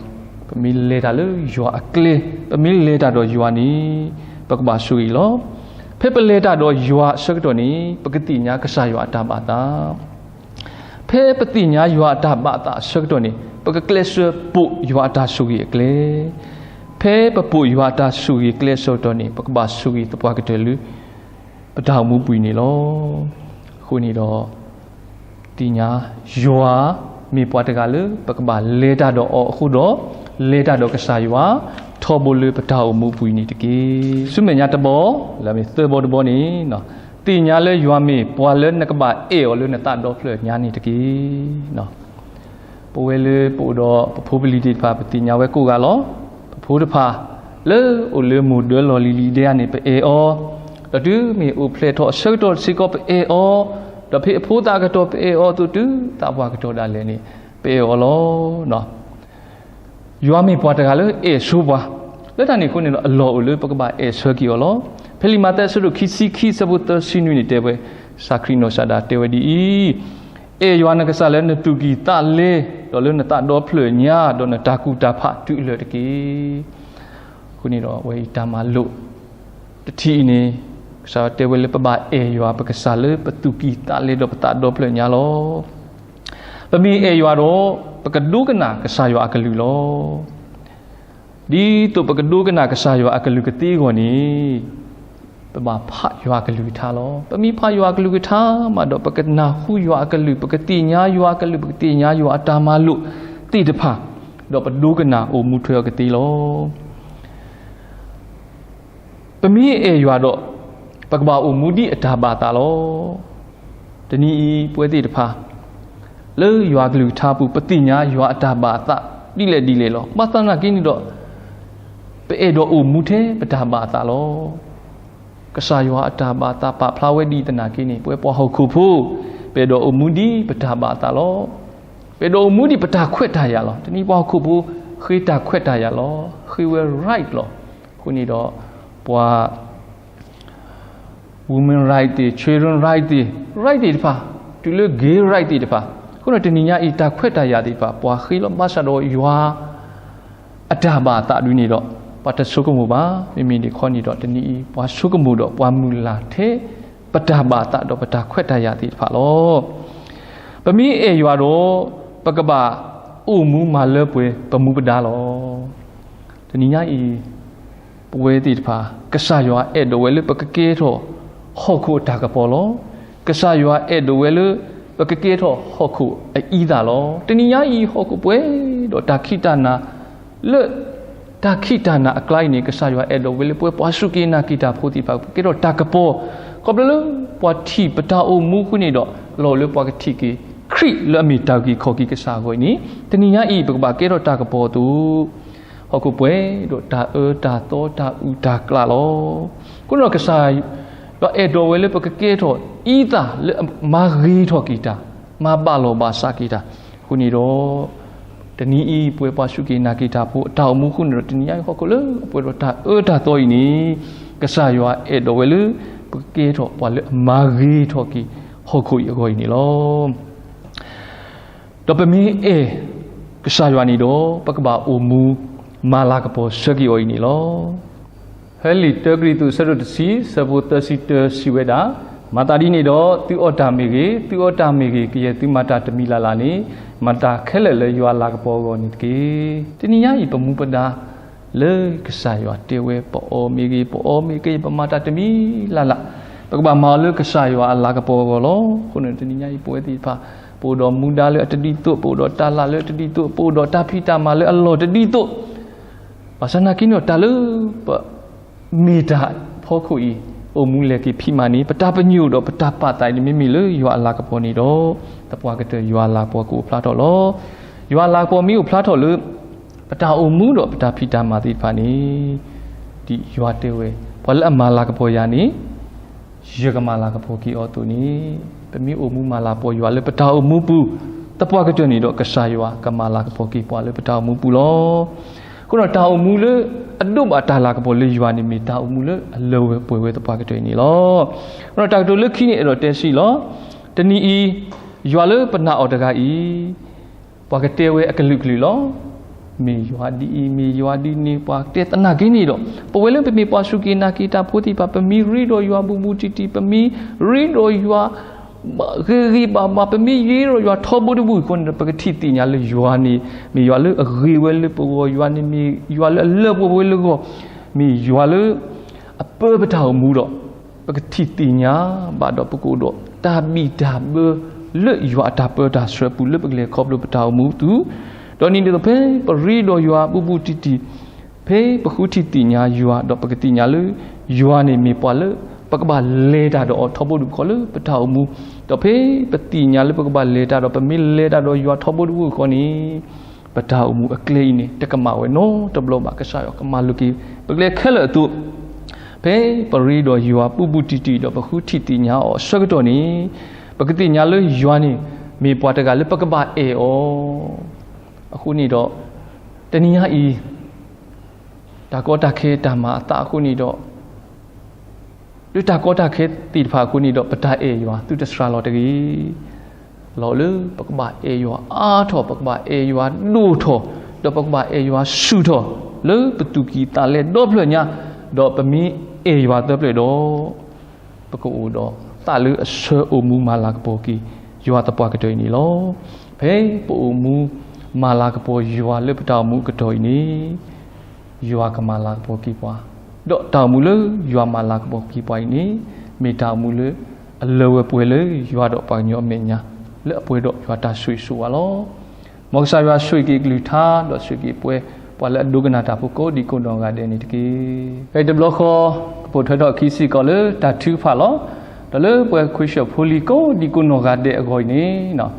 ပမ့ၢ်လဲၤတၢ်လၢယွၤအကျဲ, ပမ့ၢ်လဲၤတၢ်ဒီးယွၤန့ၣ် ပကဘၣ်ဆိၣ်ဂ့ၤလီၤ. ဖဲပလဲၤတၢ်ဒီးယွၤအဆၢကတီၢ်န့ၣ် ပကသ့ၣ်ညါကစၢ်ယွၤအတၢ်ဘၣ်သး ဖဲပသ့ၣ်ညါယွၤအတၢ်ဘၣ်သးအဆၢကတီၢ်န့ၣ် ပကကျဲးစၢးပိာ်ယွၤအတၢ်ဆိၣ်ဂ့ၤအကျဲ. ဖဲပပိာ်ယွၤအတၢ်ဆိၣ်ဂ့ၤအကျဲအဆၢကတီၢ်န့ၣ် ပကဘၣ်ဆိၣ်ဂ့ၤသပှၢ်ကတၢၢ်လၢ ပတၢ်အိၣ်မူပူၤအံၤန့ၣ်လီၤ. အဃိန့ၣ်ဒီး သ့ၣ်ညါယွၤမ့ၢ်ပှၤတဂၤလၢ ပကဘၣ်လဲၤတၢ်ဒီးအီၤအဃိဒီး လဲၤတၢ်ဒီးကစၢ်ယွၤ ထီဘိလၢပတၢ်အိၣ်မူပူၤအံၤန့ၣ်တက့ၢ်. ဆူမဲာ်ညါတဘီ လၢအမ့ၢ်သၢဘီတဘီန့ၣ် သ့ၣ်ညါလၢယွၤမ့ၢ်ပှၤလၢနကဘၣ်အဲၣ်အီၤလၢနသးဒီဖျၢၣ်ညါန့ၣ်တက့ၢ်. ပဝဲလၢပအိၣ်ဒီးပဖိပလံၤသ့ၣ်တဖၣ် ပသ့ၣ်ညါဝဲကိးဂၤလီၤ. ပဖိတဖၣ် လၢအိၣ်လၢမိၢ်ဒၢလီၢ်လံၤလံၤဒဲဧါန့ၣ် ပအဲၣ်အီၤ, ဒီးတုၤမ့ၢ်အိၣ်ဖျဲၣ်ထီၣ်အဆၢကတီၢ်စ့ၢ်ကီးပအဲၣ်အီၤ, ဒီးဖဲအဖိသၣ်အကတီၢ်ပအဲၣ်အီၤအသိး တုၤသးပှၢ်ကတီၢ်ဒၣ်လဲာ်န့ၣ် ပအဲၣ်အီၤလီၤ. ယွၤမ့ၢ်ပှၤတဂၤလၢအဲၣ်ဆိပှၤ, လၢတၢ်န့ၣ်အဃိန့ၣ်ဒီး အလီၢ်အိၣ်လၢပကဘၣ်အဲၣ်ဆၢက့ၤအီၤလီၤ. ဖဲလံာ်မးသဲအဆၢဒိၣ်ခံဆံခံ အဆၢဖိသၢဆံနွံန့ၣ်တဲဝဲ, ကစၢ်ခရံာ်နီၢ်ကစၢ်ဒၣ်တဲဝဲဒ်အံၤ, အဲၣ်ယွၤနကစၢ်လၢနသူၣ်ကံၢ်သးလဲ, ဒီးလၢနသးဒီဖျၢၣ်ညါ, ဒီးနတၢ်ကူၣ်တၢ်ဖးတုၤအလၢာ်တက့ၢ်. အဃိန့ၣ်ဒီး အဝဲအံၤတၢ်မၤလိာ်တထံၣ်အံၤန့ၣ် ကစၢ်ယွၤတဲဝဲလၢပဘၣ်အဲၣ်ယွၤပကစၢ်လၢပသူၣ်ကံၢ်သးလဲဒီးပသးဒီဖျၢၣ်ညါလီၤ. ပမ့ၢ်အဲၣ်ယွၤဒီး ပကဒိကနၣ်ကစၢ်ယွၤအကလုၢ်လီၤ. ဒ်သိးပကဒိကနၣ်ကစၢ်ယွၤအကလုၢ်ကသ့အဂီၢ်န့ၣ် ပဘၣ်ဖးယွၤအကလုၢ်ကထါလီၤ. ပမ့ၢ်ဖးယွၤအကလုၢ်ကထါမးဒီး ပကနၢ်ဟူယွၤအကလုၢ်, ပကသ့ၣ်ညါယွၤအကလုၢ်, ပကသ့ၣ်ညါယွၤအတၢ်မၤလိာ်သ့ၣ်တဖၣ်, ဒီးပဒိကနၣ်အိၣ်မူထွဲအီၤကသ့လီၤ. ပမ့ၢ်အဲၣ်ယွၤဒီး ပကဘၣ်အိၣ်မူဒ်အတၢ်ဘၣ်သးလီၤ. တနံၤအံၤ ပဝဲသ့ၣ်တဖၣ် လၢယွၤကလုၢ်ကထါပူၤ ပသ့ၣ်ညါယွၤအတၢ်ဘၣ်အသးဒ်လဲၣ်ဒ်လဲၣ်လီၤ. ဘၣ်ဆၣ်သနာ်က့န့ၣ်ဒီး ပအဲၣ်ဒိးအိၣ်မူထဲပတၢ်ဘၣ်အသးလီၤ. ကစၢ်ယွၤအတၢ်ဘၣ်အသးပာ်ဖျါဝဲဒ်အံၤသနာ်က့န့ၣ် ပဝဲပှၤဟီၣ်ခိၣ်ဖိ ပအဲၣ်ဒိးအိၣ်မူဒ်ပတၢ်ဘၣ်အသးလီၤ. ပအဲၣ်ဒိးအိၣ်မူဒ်ပတၢ်ခွဲးတၢ်ယာ်လီၤ. တနံၤပှၤဟီၣ်ခိၣ်ဖိ ဃ့တၢ်ခွဲးတၢ်ယာ်လီၤ. ဃ့ဝဲ right လီၤ. အဃိန့ၣ်ဒီး ပှၤ women right သ့ၣ်, children right သ့ၣ်, right သ့ၣ်တဖၣ်, တုၤလၢ gay right သ့ၣ်တဖၣ်, အဃိန့ၣ်တနံၤညါအံၤ တၢ်ခွဲးတၢ်ယာ်သ့ၣ်တဖၣ် ပှၤဃ့လီၤ. ဘၣ်ဆၣ်ဒီးယွၤ အတၢ်ဘၣ်အသးဒ်န့ၣ်ဒီး ပှၤတဆိကမိၣ်ဘၣ်. မ့မ့ၢ်ဒ်ခီန့ၣ်ဒီး တနံၤအံၤ ပှၤဆိကမိၣ်ဒီးပှၤမုၢ်လၢ်ထဲ ပတၢ်ဘၣ်အသးဒီးပတၢ်ခွဲးတၢ်ယာ်သ့ၣ်တဖၣ်လီၤ. ပမ့ၢ်အဲၣ်ယွၤဒီး ပကဘၣ်အိၣ်မူမၤလၢပှဲၤပမူပဒါလီၤ. တနံၤညါအံၤ ပဝဲသ့ၣ်တဖၣ် ကစၢ်ယွၤအဲၣ်ဒိးဝဲလၢပကကဲထီၣ်ဟီၣ်ခိၣ်အတၢ်ကပီၤလီၤ. ကစၢ်ယွၤအဲၣ်ဒိးဝဲလၢ ပကကဲထီၣ်ဟီၣ်ခိၣ်အအံသၣ်လီၤ. တနံၤညါအံၤ ဟီၣ်ခိၣ်ပှဲၤဒီးတၢ်ခံးတၢ်နၤ လၢတၢ်ခံးတၢ်နၤအကျါအံၤန့ၣ် ကစၢ်ယွၤအဲၣ်ဒိးဝဲလၢပဝဲပှၤစူၢ်က့ၤနာ်က့ၤတၢ်ဖိသ့ၣ်တဖၣ် ပကဲထီၣ်တၢ်ကပီၤ, ခီဖျိလၢပှၤထံၣ်ပတၢ်အိၣ်မူအဃိန့ၣ်ဒီး လီၤလၢပှၤကထံၣ်က့ၤ ခရံာ်လၢအမ့ၢ်တၢ်အုၣ်က့ၤခီၣ်က့ၤကစၢ်အဂီၢ်အံၤန့ၣ် တနံၤညါအံၤ ပကဘၣ်ကဲထီၣ်တၢ်ကပီၤအသိး ဟီၣ်ခိၣ်ပှဲၤဒီးတၢ်အၢတၢ်သီတၢ်အုၣ်တၢ်ကျးလီၤ. အဃိဒီးကစၢ်ယွၤအဲၣ်ဒိးဝဲလၢပကကဲထီၣ်အံသၣ်လၢအမၤဂ့ၤထီၣ်က့ၤတၢ်, မၤဘၣ်လီၤဘၣ်စးက့ၤတၢ်. အဃိန့ၣ်ဒီး တနံၤအံၤ ပဝဲပှၤစူၢ်က့ၤနာ်က့ၤတၢ်ဖိအတၢ်အိၣ်မူအဃိန့ၣ်ဒီး တနံၤညါအံၤဟီၣ်ခိၣ်လၢအပှဲၤဒီးတၢ်အၢတၢ်သီအံၤန့ၣ် ကစၢ်ယွၤအဲၣ်ဒိးဝဲလၢ ပကကဲထီၣ်ပှၤလၢအမၤဂ့ၤထီၣ်က့ၤဟီၣ်ခိၣ်အံၤအဂီၢ်အံၤန့ၣ်လီၤ. ဒီးပမ့ၢ်အဲၣ်ကစၢ်ယွၤန့ၣ်ဒီး ပကဘၣ်အိၣ်မူမၤလၤကပီၤဆၢက့ၤအီၤအံၤန့ၣ်လီၤ. ဖဲလံာ်တၢကရံၣ်သူး အဆၢဒိၣ်တဆံ အဆၢဖိသၢဆံတၢ စံးဝဲဒၣ်, မၤသးဒ်န့ၣ်ဒီး သုအီၣ်တၢ်မ့ၢ်ဂ့ၤ, သုအီတၢ်မ့ၢ်ဂ့ၤ, ကယဲၢ်သုမၤတၢ်တမံၤလၢ်လၢ်န့ၣ် မၤတၢ်ခဲလၢာ်လၢယွၤလၤကပီၤအဂီၢ်န့ၣ်တက့ၢ်. တနံၤညါအံၤ ပမူပဒါလၢကစၢ်ယွၤတဲဝဲ ပအီၣ်မ့ၢ်ဂ့ၤ, ပအီမ့ၢ်ဂ့ၤ, ပမၤတၢ်တမံၤလၢ်လၢ်, ပကဘၣ်မၤအီၤလၢကစၢ်ယွၤအလၤကပီၤအဂီၢ်လီၤ. အဃိန့ၣ် တနံၤညါအံၤ ပဝဲသ့ၣ်တဖၣ် ပအိၣ်ဒီးမူဒါလၢအတဒ်သိး, ပအိၣ်ဒီးတၢ်လၢ်လၢအတဒ်သိး, ပအိၣ်ဒီးတၢ်ဖံးတၢ်မၤလၢအလီၢ်တဒ်သိး, ဘၣ်ဆၣ်သနာ်က့န့ၣ်ဒီး တၢ်လၢပမ့ၢ်တၢ်အဖီခိၣ်အံၤ အိၣ်မူလဲၤက့ၤဖံးမၤန့ၣ် ပတၢ်ပညိၣ်ဒီးပတၢ်ပာ်သးအံၤန့ၣ် မ့မ့ၢ်လၢယွၤအလၤကပီၤန့ၣ်ဒီး သပှၢ်ကတၢၢ်ယွၤအလၤကပီၤကအိၣ်ဖျါထီၣ်လီၤ. ယွၤအလၤကပီၤမ့ၢ်အိၣ်ဖျါထီၣ်လၢ ပတၢ်အိၣ်မူဒီးပတၢ်ဖံးတၢ်မၤသ့ၣ်တဖၣ်န့ၣ် ဒ်ယွၤတဲဝဲ, ပှၤလၢအမၤလၤကပီၤယၤန့ၣ် ယကမၤလၤကပီၤက့ၤအီၤအသိးန့ၣ်, ပမ့ၢ်အိၣ်မူမၤလၤကပီၤယွၤလၢပတၢ်အိၣ်မူပူၤ, သပှၢ်ကတၢၢ်န့ၣ်ဒီး ကစၢ်ယွၤကမၤလၤကပီၤက့ၤပှၤလၢပတၢ်အိၣ်မူပူၤလီၤ. အဃိဒီးတၢ်အိၣ်မူလၢအဒိးဘၣ်တၢ်လၤကပီၤလၢယွၤန့ၣ် မ့ၢ်တၢ်အိၣ်မူလၢအလၢဝဲပှဲၤဝဲသပှၢ်ကတၢၢ်အံၤန့ၣ်လီၤ. အဃိဒီးတၢ်ကတိၤလၢခံန့ၣ် အဲၣ်ဒိးတဲစံးလီၤ. တနံၤအံၤ ယွၤလၢပနာ်အီၤတဂၤအံၤ, ပှၤကတဲဝဲအကလုာ်ကလုာ်လီၤ. မ့ၢ်ယွၤဒ်အံၤ, မ့ၢ်ယွၤဒ်န့ၣ်, ပှၤတဲသနာ်က့န့ၣ်ဒီး, ပဝဲလၢပမ့ၢ်ပှၤစူၢ်က့ၤနာ်က့ၤတၢ်ဖိသ့ၣ်တဖၣ်, ပမ့ၢ်ရ့ဒီးယွၤဘူးဘူးတံၢ်တံၢ်, ပမ့ၢ်ရ့ဒီးယွၤ ဂ့ၤဂ့ၤဘၣ်ဘၣ်, ပမ့ၢ်ရ့ဒီးယွၤထီဘိတဘူးအဃိန့ၣ်ဒီး, ပကထံၣ်သ့ၣ်ညါလၢယွၤန့ၣ် မ့ၢ်ယွၤလၢအဂ့ၤဝဲလၢပဂီၢ်, ယွၤန့ၣ်မ့ၢ်ယွၤလၢအလၢပှဲၤဝဲလၢဂီၢ်, မ့ၢ်ယွၤလၢ အပၢပတၢ်အိၣ်မူဒီး, ပကထံၣ်သ့ၣ်ညါဘၣ်ဒီး ပကအိၣ်ဒီးတၢ်ဘံၣ်တၢ်ဘၢလၢယွၤအတၢ်ပၢတၢ်ဆှၢပူၤ လၢပကလဲၤခီဖျိပတၢ်အိၣ်မူအပူၤ, ဒီးန့ၣ်ဒ်သိးဖဲပရ့ဒီးယွၤဘူးဘူးတံၢ်တံၢ်, ဖဲပဃုထံၣ်သ့ၣ်ညါယွၤဒီး ပကသ့ၣ်ညါလၢ ယွၤန့ၣ်မ့ၢ်ပှၤလၢ ပကဘၣ်လဲၤတၢ်ဒီးအီၤထီဘိတဘူးဃီလၢပတၢ်အိၣ်မူ, ဒီးဖဲပသ့ၣ်ညါလၢပကဘၣ်လဲၤတၢ်ဒီး ပမ့ၢ်လဲၤတၢ်ဒီးယွၤထီဘိတဘူးဃီန့ၣ် ပတၢ်အိၣ်မူအကျဲအံၤန့ၣ် တကမၣ်ဝဲနီတဘျီဘၣ်. ကစၢ်ယွၤကမၤလိာ်က့ၤ ပကျဲခဲလၢာ်အသိး, ဖဲပရ့ဒီးယွၤဘူးဘူးတံၢ်တံၢ်ဒီး ပဃုထံၣ်သ့ၣ်ညါအီၤအဆၢကတီၢ်န့ၣ်, ပကသ့ၣ်ညါလၢယွၤန့ၣ် မ့ၢ်ပှၤတဂၤလၢပကဘၣ်အဲၣ်အီၤအဃိန့ၣ်ဒီး, တနံၤညါအံၤ တၢ်ကီတၢ်ခဲတၢ်မၤအသးအဃိန့ၣ်ဒီး, လၢတၢ်ကီတၢ်ခဲသ့ၣ်တဖၣ်အဃိန့ၣ်ဒီး ပတၢ်အဲၣ်ယွၤသုတစှၤလီၤတဂ့ၤ. လီၤလၢပကဘၣ်အဲၣ်ယွၤအါထီၣ်, ပကဘၣ်အဲၣ်ယွၤဒိၣ်ထီၣ်, ဒီးပကဘၣ်အဲၣ်ယွၤဆူၣ်ထီၣ် လၢပသူၣ်ကံၢ်သးလဲဒီဖျၢၣ်ညါ, ဒီးပမ့ၢ်အဲၣ်ယွၤသၢဖျၢၣ်ဒီး ပကအိၣ်ဒီးသးလၢအဆၢအိၣ်မူမၤလၤကပီၤက့ၤ ယွၤသပှၢ်ကတၢၢ်အံၤန့ၣ်လီၤ. ဖဲပအိၣ်မူမၤလၤကပီၤယွၤလၢပတၢ်အိၣ်မူအကတီၢ်အံၤန့ၣ်, ယွၤကမၤလၤကပီၤက့ၤပှၤ, ဒီးတၢ်အိၣ်မူလၢယွၤမၤလၤကပီၤက့ၤပှၤအံၤန့ၣ်, မ့ၢ်တၢ်အိၣ်မူလၢအလၢဝဲပှဲၤလၢယွၤဒီးပှၤကညီအမဲာ်ညါ, လၢအပှဲၤဒီးယွၤတၢ်ဆိၣ်ဂ့ၤဆိၣ်ဝါလီၤ. မ်ကစၢ်ယွၤဆိၣ်ဂ့ၤက့ၤအကလုၢ်ကထါ ဒီးဆိၣ်ဂ့ၤက့ၤပှၤ, ပှၤလၢအဒိကနၣ်တၢ်ဖိကိးဒံကိးနီၢ်ဂၤဒဲးန့ၣ်တက့ၢ်. ဖဲတဘျီဃီ ကပိာ်ထွဲထီၣ်အခံစ့ၢ်ကီးလၢတၢ်ထုကဖၣ်လီၤ. ဒီးလၢပှဲၤခွံဆၢၣ်ဖိလံၤကိးဒံကိးနီၢ်ဂၤဒဲးအဂီၢ်အံၤန့ၣ်,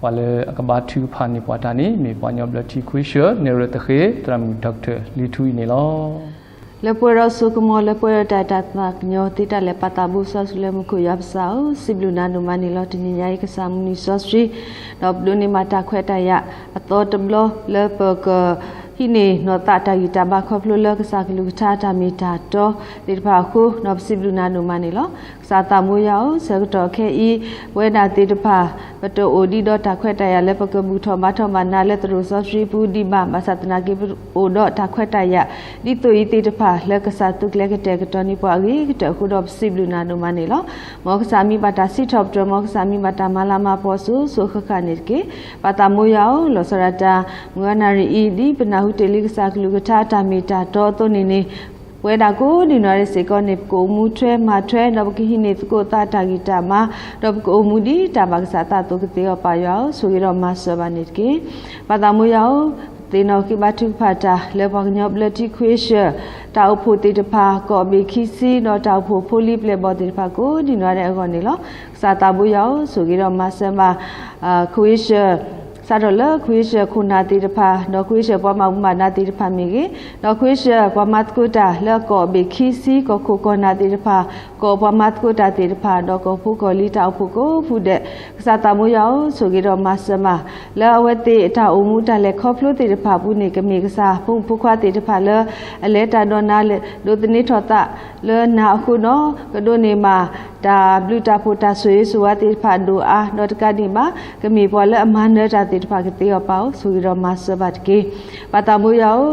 ပှၤလၢအကဘါထုကဖၣ်န့ၢ်ပှၤတၢ်န့ၣ် မ့ၢ်ပှၤကညီဘျၢထံခွံဆၢၣ် နဲၣ်ရွဲၣ်သဃ့ သရၣ်မုၣ် Doctor လံထူအံၤန့ၣ်လီၤ. လၢပှဲၤဒီးစိကမီၤ လၢပှဲၤဒီးတၢ်အဲၣ်တၢ်သးကညီၤသ့တၢ်လၢာ် ပၢ်သးဘိစီဆှံလၢမူခိၣ် ယွၤပစံးအီၤ စံးဘျုးနၤဒိၣ်မးန့ၣ်လီၤ. တနံၤညါအံၤ ကစၢ်မုၢ်နံၤစီဆှံ ဒီးပဒိးန့ၢ်ဘၣ်တၢ်ခွဲးတၢ်ယာ်အသီတဘျီ လၢပကဟံးန့ၢ်နီၢ်သးတၢ်ဂံၢ်တၢ်ဘါ ခီဖျိလၢကစၢ်ကလုၢ်ကထါတၢ်မ့ၢ်တၢ်တီသ့ၣ်တဖၣ်အဃိ, ဒီးပစံးဘျုးနၤဒိၣ်မးန့ၣ်လီၤ. ကစၢ်သးဘိယွၤဧၢ, ဆၢကတီၢ်ခဲအံၤ ပဝဲဒၣ်သ့ၣ်တဖၣ် ပတအိၣ်ဒံးဒီးတၢ်ခွဲးတၢ်ယာ်လၢပကဘူၣ်ထီၣ်ဘါထီၣ်ဘၣ်နၤလၢသရိာ်စီဆှံပူၤဒံးဘၣ်, ဘၣ်ဆၣ်သနာ်က့ ပအိၣ်ဒီးတၢ်ခွဲးတၢ်ယာ် ဒ်သိးအံၤသ့ၣ်တဖၣ် လၢကစၢ်သုးကျဲၤကတဲာ်ကတီၤန့ၢ်ပှၤအဂ့ၤကတၢၢ်အဃိဒီး ပစံးဘျုးနၤဒိၣ်မးန့ၣ်လီၤ. မ်ကစၢ်မံဘၣ်တၢ်စံးထီၣ်ပတြၢၤ, မ်ကစၢ်မံဘၣ်တၢ်မၤလၤမၤကပီၤစိၤစိၤဃၣ်ဃၣ်န့ၣ်တက့ၢ်. ပၢ်သးဘိယွၤဧၢ, လီၤဆီဒၣ်တၢ် မုၢ်ဂီၤနၣ်ရံၣ်အံၤ ဒ်ပနၢ်ဟူတ့ၢ်လံကစၢ်ကလုၢ်ကထါတၢ်မ့ၢ်တၢ်တီအသိးန့ၣ်န့ၣ်, ပဝဲဒၣ်ကိးဒံနီၢ်ဂၤဒဲးစ့ၢ်ကီးန့ၣ် ပကအိၣ်မူထွဲမၤထွဲ ဒီးပကဟံးန့ၢ်သကိးသးတၢ်ဂံၢ်တၢ်ဘါ, ဒီးပကအိၣ်မူဒ်တၢ်ဘၣ်ကစၢ်သးအသိးကသ့အီၤ ပၢ်ယွၤဧၢ, ဆိၣ်ဂ့ၤဒီးမၤစၢၤဘၣ်န့ၣ်တက့ၢ်. ပၢ်သးဘိယွၤဧၢ, ပသ့ၣ်နီၣ်ဃ့ဘါထုကဖၣ်တၢ် လၢပှၤကညီဘျၢထံခွံဆၢၣ် တၢ်အိၣ်ဖှိၣ်သ့ၣ်တဖၣ် ကီၢ်ဘ့ၣ်ခံဆံ ဒီးတၢ်အိၣ်ဖှိၣ်ဖိလံၤပျဲၢ်ဘီၣ်သ့ၣ်တဖၣ်ကိးဒံနီၢ်ဂၤဒဲးအဂီၢ်န့ၣ်လီၤ. ကစၢ်သးဘိယွၤဧၢ, ဆိၣ်ဂ့ၤဒီးမၤစၢၤဘၣ် ခွံဆၢၣ် စးထီၣ်လၢခွံဆၢၣ်ခိၣ်နၢ်သ့ၣ်တဖၣ် ဒီးခွံဆၢၣ်ပှၤမၤဘူၣ်မၤဒါသ့ၣ်တဖၣ်မ့ၢ်ဂ့ၤ, ဒီးခွံဆၢၣ်ပှၤမၤသကိးတၢ်လၢကီၢ်ဘ့ၣ်ခံဆံ ကီၢ်ခိၣ်ကီၢ်နၢ်သ့ၣ်တဖၣ်, ကီၢ်ပှၤမၤသကိးတၢ်သ့ၣ်တဖၣ်, ဒီးကီၢ်ဖိကီၢ်လံၤတၢ်အိၣ်ဖှိၣ်ကိးဖုဒဲး, ကစၢ်သးဘိယွၤဧၢ, ဆိၣ်ဂ့ၤဒီးမၤစၢၤမး လၢအဝဲသ့ၣ်အတၢ်အိၣ်မူတၢ်လဲၤခီဖျိသ့ၣ်တဖၣ်အပူၤန့ၣ် ကမ့ၢ်ကစၢ်ဖိမုၣ်ဖိခွါသ့ၣ်တဖၣ်လၢ အလဲၤတၢ်ဒီးနၤ ဒိးသန့ၤထီၣ်သးလၢနၤအဃိဒီး ကဒိးန့ၢ်ဘၣ် တၢ်ဘျုးတၢ်ဖှိၣ်တၢ်ဆိၣ်ဂ့ၤဆိၣ်ဝါသ့ၣ်တဖၣ်ဒိၣ်အါ, ဒီးတကးဒံးဘၣ် ကမ့ၢ်ပှၤလၢအမၤနၢၤတၢ်သ့ၣ်တဖၣ်ကသ့အီၤ ပၢ်ဧၢ, ဆိၣ်ဂ့ၤဒီးမၤစၢၤဘၣ်တက့ၢ်. ပၢ်သးဘိယွၤဧၢ,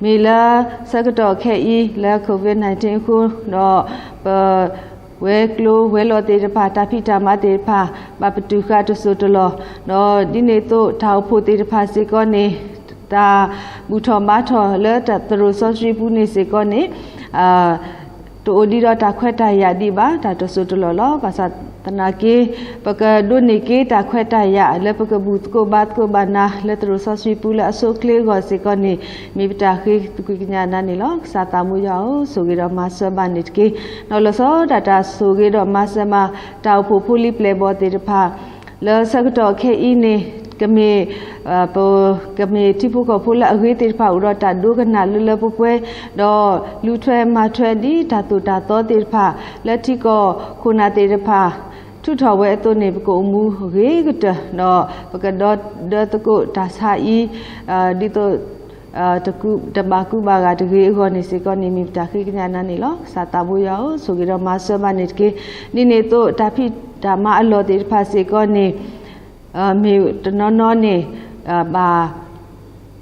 မ့ၢ်လၢဆၢကတီၢ်ခဲအံၤ လၢ COVID nineteen အဃိဒီး ပ ဝဲၤကျိၤဝဲၤလီၢ်သ့ၣ်တဖၣ် တၢ်ဖံးတၢ်မၤသ့ၣ်တဖၣ် ဘၣ်ပတုာ်ဃာ်တစိၢ်တလီၢ်, ဒီးဒ်န့ၣ်အသိး တၢ်အိၣ်ဖှိၣ်သ့ၣ်တဖၣ်စ့ၢ်ကီးန့ၣ် တၢ်ဘူၣ်ထီၣ်ဘါထီၣ်လၢသရိာ်စီဆှံပူၤန့ၣ်စ့ၢ်ကီးန့ၣ် တအိၣ်ဒံးဒီးတၢ်ခွဲးတၢ်ယာ်ဒံးဘၣ် တၢ်တစိၢ်တလီၢ်လီၤ. ဘၣ်ဆၣ်သနာ်က့ ပကဒိးန့ၢ်က့ၤတၢ်ခွဲးတၢ်ယာ် လၢပကဘူၣ်သကိးဘါသကိးဘၣ်နၤ လၢသရိာ်စီဆှံပူၤလၢအဆိအချ့အဂီၢ်စ့ၢ်ကီးန့ၣ် မ့ၢ်ပတၢ်ဃ့သကွံာ်ကညးနၤန့ၣ်လီၤ. ကစၢ်သးဘိယွၤဧၢ, ဆိၣ်ဂ့ၤဒီးမၤစၢၤဘၣ်န့ၣ်တက့ၢ်. ဒီးလီၤဆီဒၣ်တၢ်ဆိၣ်ဂ့ၤဒီးမၤစၢၤမး တၢ်အိၣ်ဖှိၣ်ဖိလံၤပျဲၢ်ဘီၣ်သ့ၣ်တဖၣ် လၢဆၢကတီၢ်ခဲအံၤန့ၣ် ကမ့ၢ် ပကမ့ၢ်ထံဖိကီၢ်ဖိလၢအဂ့ၤသ့ၣ်တဖၣ် အိၣ်ဒီးတၢ်ဒိကနၣ်လၢလၢပှဲၤပှဲၤ, ဒီးလူၤထွဲမၤထွဲဒ်တၢ်သိၣ်တၢ်သီသ့ၣ်တဖၣ် လၢထံကီၢ်ခိၣ်နၢ်သ့ၣ်တဖၣ် ထုးထီၣ်ဝဲအသိးန့ၣ် ပကအိၣ်မူဂ့ၤကတၢၢ် ဒီးပကဒီသဒၢသကိးတၢ်ဆါအံၤ ဒ်သိး တဘၣ်ကူဘၣ်ဂာ်တဂ့ၤအဂီၢ်န့ၣ်စ့ၢ်ကီးန့ၣ် မ့ၢ်ပတၢ်ဃ့ကညးနၤန့ၣ်လီၤ. ကစၢ်သးဘိယွၤဧၢ, ဆိၣ်ဂ့ၤဒီးမၤစၢၤဘၣ်န့ၣ်တက့ၢ်. ဒ်န့ၣ်အသိးတၢ်ဖံးတၢ်မၤအလီၢ်သ့ၣ်တဖၣ်စ့ၢ်ကီးန့ၣ် မ့ၢ်တနီၤနီၤန့ၣ် ဘၣ်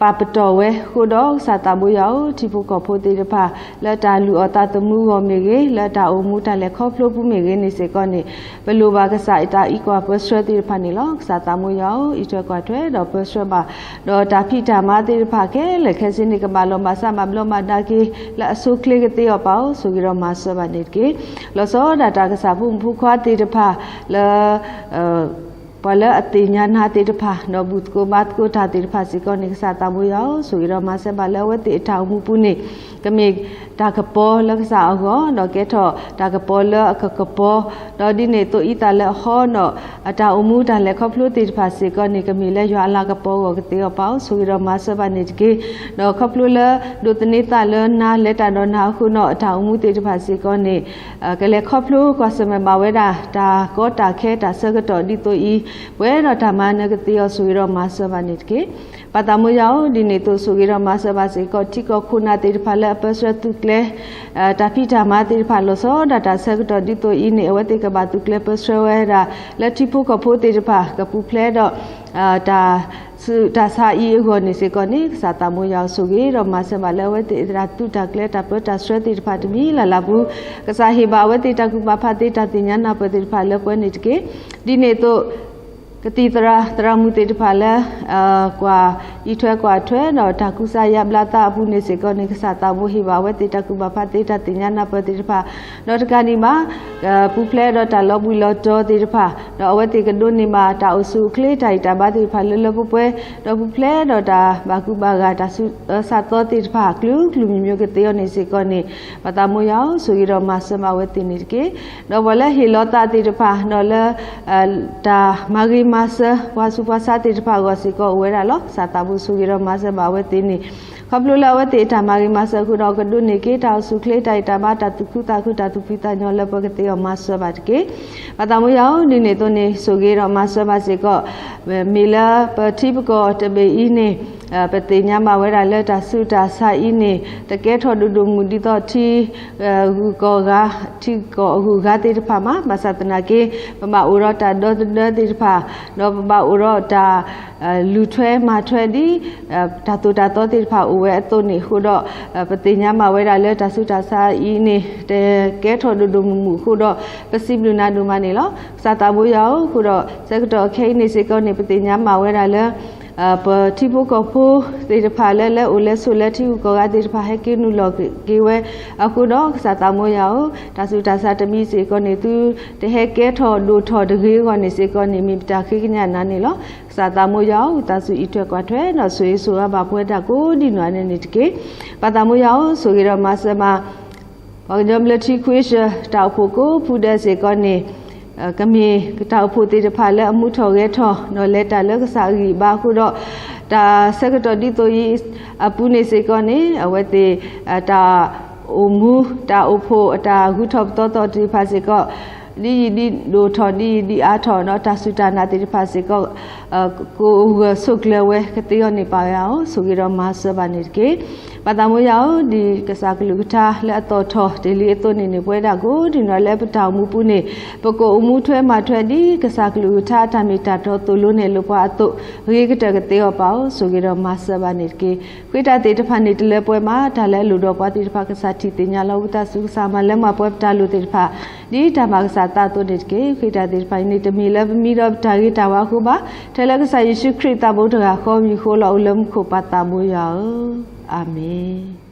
ပာ်ပတီၢ်ဝဲအဃိဒီး ကစၢ်သးဘိယွၤဧၢ, ထံဖိကီၢ်ဖိသ့ၣ်တဖၣ် လၢတၢ်လုၢ်အီၣ်သးသမူအဂီၢ်မ့ၢ်ဂ့ၤ, လၢတၢ်အိၣ်မူတၢ်လဲၤခီဖျိပူၤမ့ၢ်ဂ့ၤန့ၣ်စ့ၢ်ကီးန့ၣ် ပလိၣ်ဘၣ်ကစၢ်အတၢ်အံးကွၢ်ပၢဆှၢသ့ၣ်တဖၣ်န့ၣ်လီၤ. ကစၢ်သးဘိယွၤဧၢ, အံးထွဲကွၢ်ထွဲဒီးပၢဆှၢဘၣ် ဒီးတၢ်ဖံးတၢ်မၤသ့ၣ်တဖၣ်ခဲလၢာ်ခဲဆ့န့ၣ် ကဘၣ်လီၤဘၣ်စးဘၣ်ဘျီးဘၣ်ဒါက့ၤ လၢအဆိအချ့ကသ့အီၤပၣ်ဧၢ, ဆိၣ်ဂ့ၤဒီးမၤစၢၤဘၣ်န့ၣ်တက့ၢ်. လီၤဆီဒၣ်တၢ်ကစၢ်ဖိမုၣ်ဖိခွါသ့ၣ်တဖၣ်လၢ ပှၤလၢအသ့ၣ်ညါနၤသ့ၣ်တဖၣ် ဒီးဘူၣ်သကိးဘါသကိးတၢ်သ့ၣ်တဖၣ်စ့ၢ်ကီးန့ၣ် ကစၢ်သးဘိယွၤဧၢ, ဆိၣ်ဂ့ၤဒီးမၤစၢၤဘၣ်လၢအဝဲသ့ၣ်အတၢ်အိၣ်မူပူၤန့ၣ် ကမ့ၢ်တၢ်ကပီၤလၢကစၢ်အဂီၢ် ဒီးကဲထီၣ်တၢ်ကပီၤလၢအကကပီၤ ဒီးဒ်န့ၣ်အသိးအံသၣ်လၢအဟီဒီး အတၢ်အိၣ်မူတၢ်လဲၤခီဖျိသ့ၣ်တဖၣ်စ့ၢ်ကီးန့ၣ် ကမ့ၢ်လၢယွၤအလၤကပီၤအဂီၢ်ကသ့အီၤပၣ်ဧၢ, ဆိၣ်ဂ့ၤဒီးမၤစၢၤဘၣ်န့ၣ်တက့ၢ်. ဒီးခီဖျိလၢဒိးသန့ၤသးလၢနၤ လဲၤတၢ်ဒီးနၤအဃိဒီး အတၢ်အိၣ်မူသ့ၣ်တဖၣ်စ့ၢ်ကီးန့ၣ် ကလဲၤခီဖျိကွၢ်ဆၢၣ်မဲာ်ဘၣ်ဝဲဒၣ် တၢ်ကီတၢ်ခဲတၢ်ဆၢကတီၢ်ဒ်သိးအံၤ ပှဲၤဒီးတၢ်မၤနၢၤကသ့အီၤ ဆိၣ်ဂ့ၤဒီးမၤစၢၤဘၣ်န့ၣ်တက့ၢ်. ပၢ်သးမိၢ်ယွၤဧၢ, ဒ်န့ၣ်အသိးဆိၣ်ဂ့ၤဒီးမၤစၢၤဘၣ်စ့ၢ်ကီး ထံကီၢ်ခိၣ်နၢ်သ့ၣ်တဖၣ်လၢအပၢဆှၢသုးကျဲၤ တၢ်ဖံးတၢ်မၤသ့ၣ်တဖၣ် လီၤဆီဒၣ်တၢ်ဆၢကတီၢ်ဒ်သိးအံၤန့ၣ် အဝဲသ့ၣ်ကဘၣ်သုးကျဲၤပၢဆှၢဝဲဒၣ် လၢထံဖိကီၢ်ဖိသ့ၣ်တဖၣ် ကပူၤဖျဲးဒီး တၢ်ဆူးတၢ်ဆါအံၤအဂီၢ်န့ၣ်စ့ၢ်ကီးန့ၣ် ကစၢ်သးမိၢ်ယွၤဧၢ, ဆိၣ်ဂ့ၤဒီးမၤစၢၤဘၣ်လၢအဝဲသ့ၣ်တၢ်သုးတၢ်ကျဲၤတၢ်ပၢတၢ်ဆှၢသ့ၣ်တဖၣ်တမံၤလၢ်လၢ်ပူၤ ကစၢ်ဟ့ၣ်ဘၣ်အဝဲသ့ၣ်တၢ်ကူၣ်ဘၣ်ဖးသ့တၢ်သ့ၣ်ညါနၢ်ပၢၢ်သ့ၣ်တဖၣ်လၢပှဲၤန့ၣ်တက့ၢ်. ဒ်န့ၣ်အသိး ကသံၣ်သရၣ်သရၣ်မုၣ်သ့ၣ်တဖၣ်လၢ ကွၢ်အံးထွဲကွၢ်ထွဲဒီးတၢ်ကူစါယါဘျါသးအပူၤန့ၣ်စ့ၢ်ကီးန့ၣ် ကစၢ်သးဘိဟ့ၣ်ဘၣ်အဝဲသ့ၣ်တၢ်ကူၣ်ဘၣ်ဖးသ့တၢ်သ့ၣ်ညါနၢ်ပၢၢ်သ့ၣ်တဖၣ် ဒီးတကးဒံးဘၣ် ပူၤဖျဲးဒီးတၢ်လီၤဘှံးလီၤတီၤသ့ၣ်တဖၣ် ဒီးအဝဲသ့ၣ်ကဒိးန့ၢ်ဘၣ်တၢ်အိၣ်ဆူၣ်အိၣ်ချ့တၢ်ဂံၢ်တၢ်ဘါသ့ၣ်တဖၣ်လၢလၢပှဲၤပှဲၤ ဒီးပူၤဖျဲးဒီးတၢ်ဘၣ်ကူဘၣ်ဂာ်တၢ်ဆူးတၢ်ဆါသီသ့ၣ်တဖၣ် ကျူကျူမျိုးမျိုးကသ့အီၤန့ၣ်စ့ၢ်ကီးန့ၣ် ပၢ်သးမိၢ်ယွၤဧၢ, ဆိၣ်ဂ့ၤဒီးမၤစၢၤဘၣ်အဝဲသ့ၣ်န့ၣ်တက့ၢ်. ဒီးပှၤလၢဟ့ၣ်လီၤသးသ့ၣ်တဖၣ် ဒီးလၢ တၢ်မၤဂ့ၤမၤစၢၤ ပှၤဆူးပှၤဆါသ့ၣ်တဖၣ်အဂီၢ်စ့ၢ်ကီးအိၣ်ဝဲဒၣ်လီၤ. ကစၢ်သးဘိဆိၣ်ဂ့ၤဒီးမၤစၢၤဘၣ်အဝဲသ့ၣ်န့ၣ် ခီဖျိလၢအဝဲသ့ၣ်အတၢ်မၤဂ့ၤမၤစၢၤအဃိဒီး ကဒိးန့ၢ်က့ၤတၢ်အိၣ်ဆူၣ်အိၣ်ချ့တၢ်ဂံၢ်တၢ်ဘါ တၢ်သူၣ်ခုသးခု တၢ်သူၣ်ဖှံသးညီလၢပကသ့အီၤမၤစၢၤဘၣ်တက့ၢ်. ပၢ်သးမိၢ်ယွၤဧၢ, ဒ်န့ၣ်အသိးန့ၣ် ဆိၣ်ဂ့ၤဒီးမၤစၢၤဘၣ်စ့ၢ်ကီး မ့ၢ်လၢပထံပကီၢ်တဘ့ၣ်အံၤန့ၣ် ပသ့ၣ်ညါဘၣ်ဝဲဒၣ်လၢတၢ်ဆူးတၢ်ဆါအံၤန့ၣ် တကဲထီၣ်ဒိၣ်ဒိၣ်မုၢ်မုၢ်ဒ်သိးထံ ဂုၤကီၢ်ဂၤ ထံကီၢ်အဂုၤအဂၤသ့ၣ်တဖၣ်မး ဘၣ်ဆၣ်သနာ်က့ ပဘၣ်အိၣ်ဒီးတၢ်ဒီသဒၢသ့ၣ်တဖၣ် ဒီးပဘၣ်အိၣ်ဒီးတၢ် လူၤထွဲမၤထွဲဒ် တၢ်သိၣ်တၢ်သီသ့ၣ်တဖၣ်အိၣ်ဝဲအသိးန့ၣ်အဃိဒီး ပသ့ၣ်ညါဘၣ်ဝဲဒၣ်လၢတၢ်ဆူးတၢ်ဆါအံၤန့ၣ် တကဲထီၣ်ဒိၣ်ဒိၣ်မုၢ်မုၢ်အဃိဒီး ပစံးဘျုးနၤဒိၣ်မးန့ၣ်လီၤ. ကစၢ်သးဘိယွၤဧၢ, အဃိဒီးဆၢကတီၢ်အခဲအံၤန့ၣ်စ့ၢ်ကီးန့ၣ် ပသ့ၣ်ညါဘၣ်ဝဲဒၣ်လၢ ပထံဖိကီၢ်ဖိသ့ၣ်တဖၣ်လၢ လၢအိၣ်လၢဆိးလၢထံဂုၤကီၢ်ဂၤသ့ၣ်တဖၣ် ဟဲက့ၤနုာ်လီၤက့ၤဝဲအဃိဒီး ကစၢ်သးဘိယွၤဧၢ, တၢ်ဆူးတၢ်ဆါတမံၤစ့ၢ်ကီးန့ၣ် သုတဟဲကဲထီၣ်ဒိၣ်ထီၣ်တဂ့ၤအဂီၢ်န့ၣ်စ့ၢ်ကီးန့ၣ် မ့ၢ်ပတၢ်ဃ့ကညးနၤန့ၣ်လီၤ. ကစၢ်သးဘိယွၤဧၢ, သးစူၤအံးထွဲကွၢ်ထွဲဒီးဆိၣ်ဂ့ၤဆိၣ်ဝါဘၣ်ပဝဲဒၣ်ကိးဒံနီၢ်ဂၤဒဲးန့ၣ်တက့ၢ်. ပၢ်သးဘိယွၤဧၢ, ဆိၣ်ဂ့ၤဒီးမၤစၢၤမၤ ပှၤကညီဘျၢထံခဝ့ၡၢၣ် တၢ်အိၣ်ဖှိၣ်ကိးဖုဒဲးစ့ၢ်ကီးန့ၣ် ကမ့ၢ်တၢ်အိၣ်ဖှိၣ်သ့ၣ်တဖၣ်လၢအမူထီၣ်ဂဲၤထီၣ် ဒီးလဲၤတၢ်လၢကစၢ်အဂံၢ်အဘါအဃိဒီး တၢ်ဆၢကတီၢ်ဒ်သိးအံၤအပူၤန့ၣ်စ့ၢ်ကီးန့ၣ် အဝဲသ့ၣ် တၢ်အိၣ်မူ တၢ်အိၣ်ဖှိၣ် အတၢ်ဂုၤထီၣ်ပသီသီသ့ၣ်တဖၣ်စ့ၢ်ကီး ဒ်ယံာ်ဒ်ဒိၣ်ထီၣ် ဒ်ယံာ်ဒ်အါထီၣ် ဒီးတၢ်စူၢ်တၢ်နာ်သ့ၣ်တဖၣ်စ့ၢ်ကီး ကအိၣ်ဂၢၢ်ဆိးကျၢၤဝဲကသ့အီၤန့ၣ် ပၢ်ယွၤဧၢ, ဆိၣ်ဂ့ၤဒီးမၤစၢၤဘၣ်န့ၣ်တက့ၢ်. ပၢ်သးဘိယွၤဧၢ, ဒ်ကစၢ်ကလုၢ်ကထါလၢအသီၣ်ထီၣ်တ့ၢ်လံအသိးန့ၣ်န့ၣ် ပဝဲဒၣ်ကိးဒံနီၢ်ဂၤဒဲးလၢပတၢ်အိၣ်မူပူၤန့ၣ် ပကအိၣ်မူထွဲမၤထွဲဒ်ကစၢ်ကလုၢ်ကထါအတၢ်မ့ၢ်တၢ်တီသိၣ်လိန့ၣ်လိာ်ပှၤအသိး ဂ့ၤကတၢၢ်ကသ့အီၤပၢ်ဧၢ, ဆိၣ်ဂ့ၤဒီးမၤစၢၤဘၣ်န့ၣ်တက့ၢ်. ဃ့တၢ်သ့ၣ်တဖၣ်န့ၣ်တလၢပှဲၤမး, တၢ်လၢအလိၣ်ဒီးပှၤသ့ၣ်တဖၣ် ကစၢ်ထံၣ်သ့ၣ်ညါလီၤ. ဝံသးစူၤ ကစၢ်မၤလၢမၤပှဲၤပတၢ်လိၣ်သ့ၣ်တဖၣ် ဒ်တၢ်မၤကစၢ်သးအသိးန့ၣ်တက့ၢ်. ဃ့တၢ်သ့ၣ်တဖၣ်အံၤန့ၣ် တမ့ၢ်လၢပမံဒီးပတၢ်ဂ့ၤတၢ်ဝါအဃိဘၣ်. ထဲလၢကစၢ်ယ့ၣ်ၡူးခရံာ်သးဘိတဂၤဃီ မံၤဃိလီၤ အိၣ်လၢမူခိၣ် ပၢ်သးဘိယွၤဧၢ, အၤမ့ၣ်.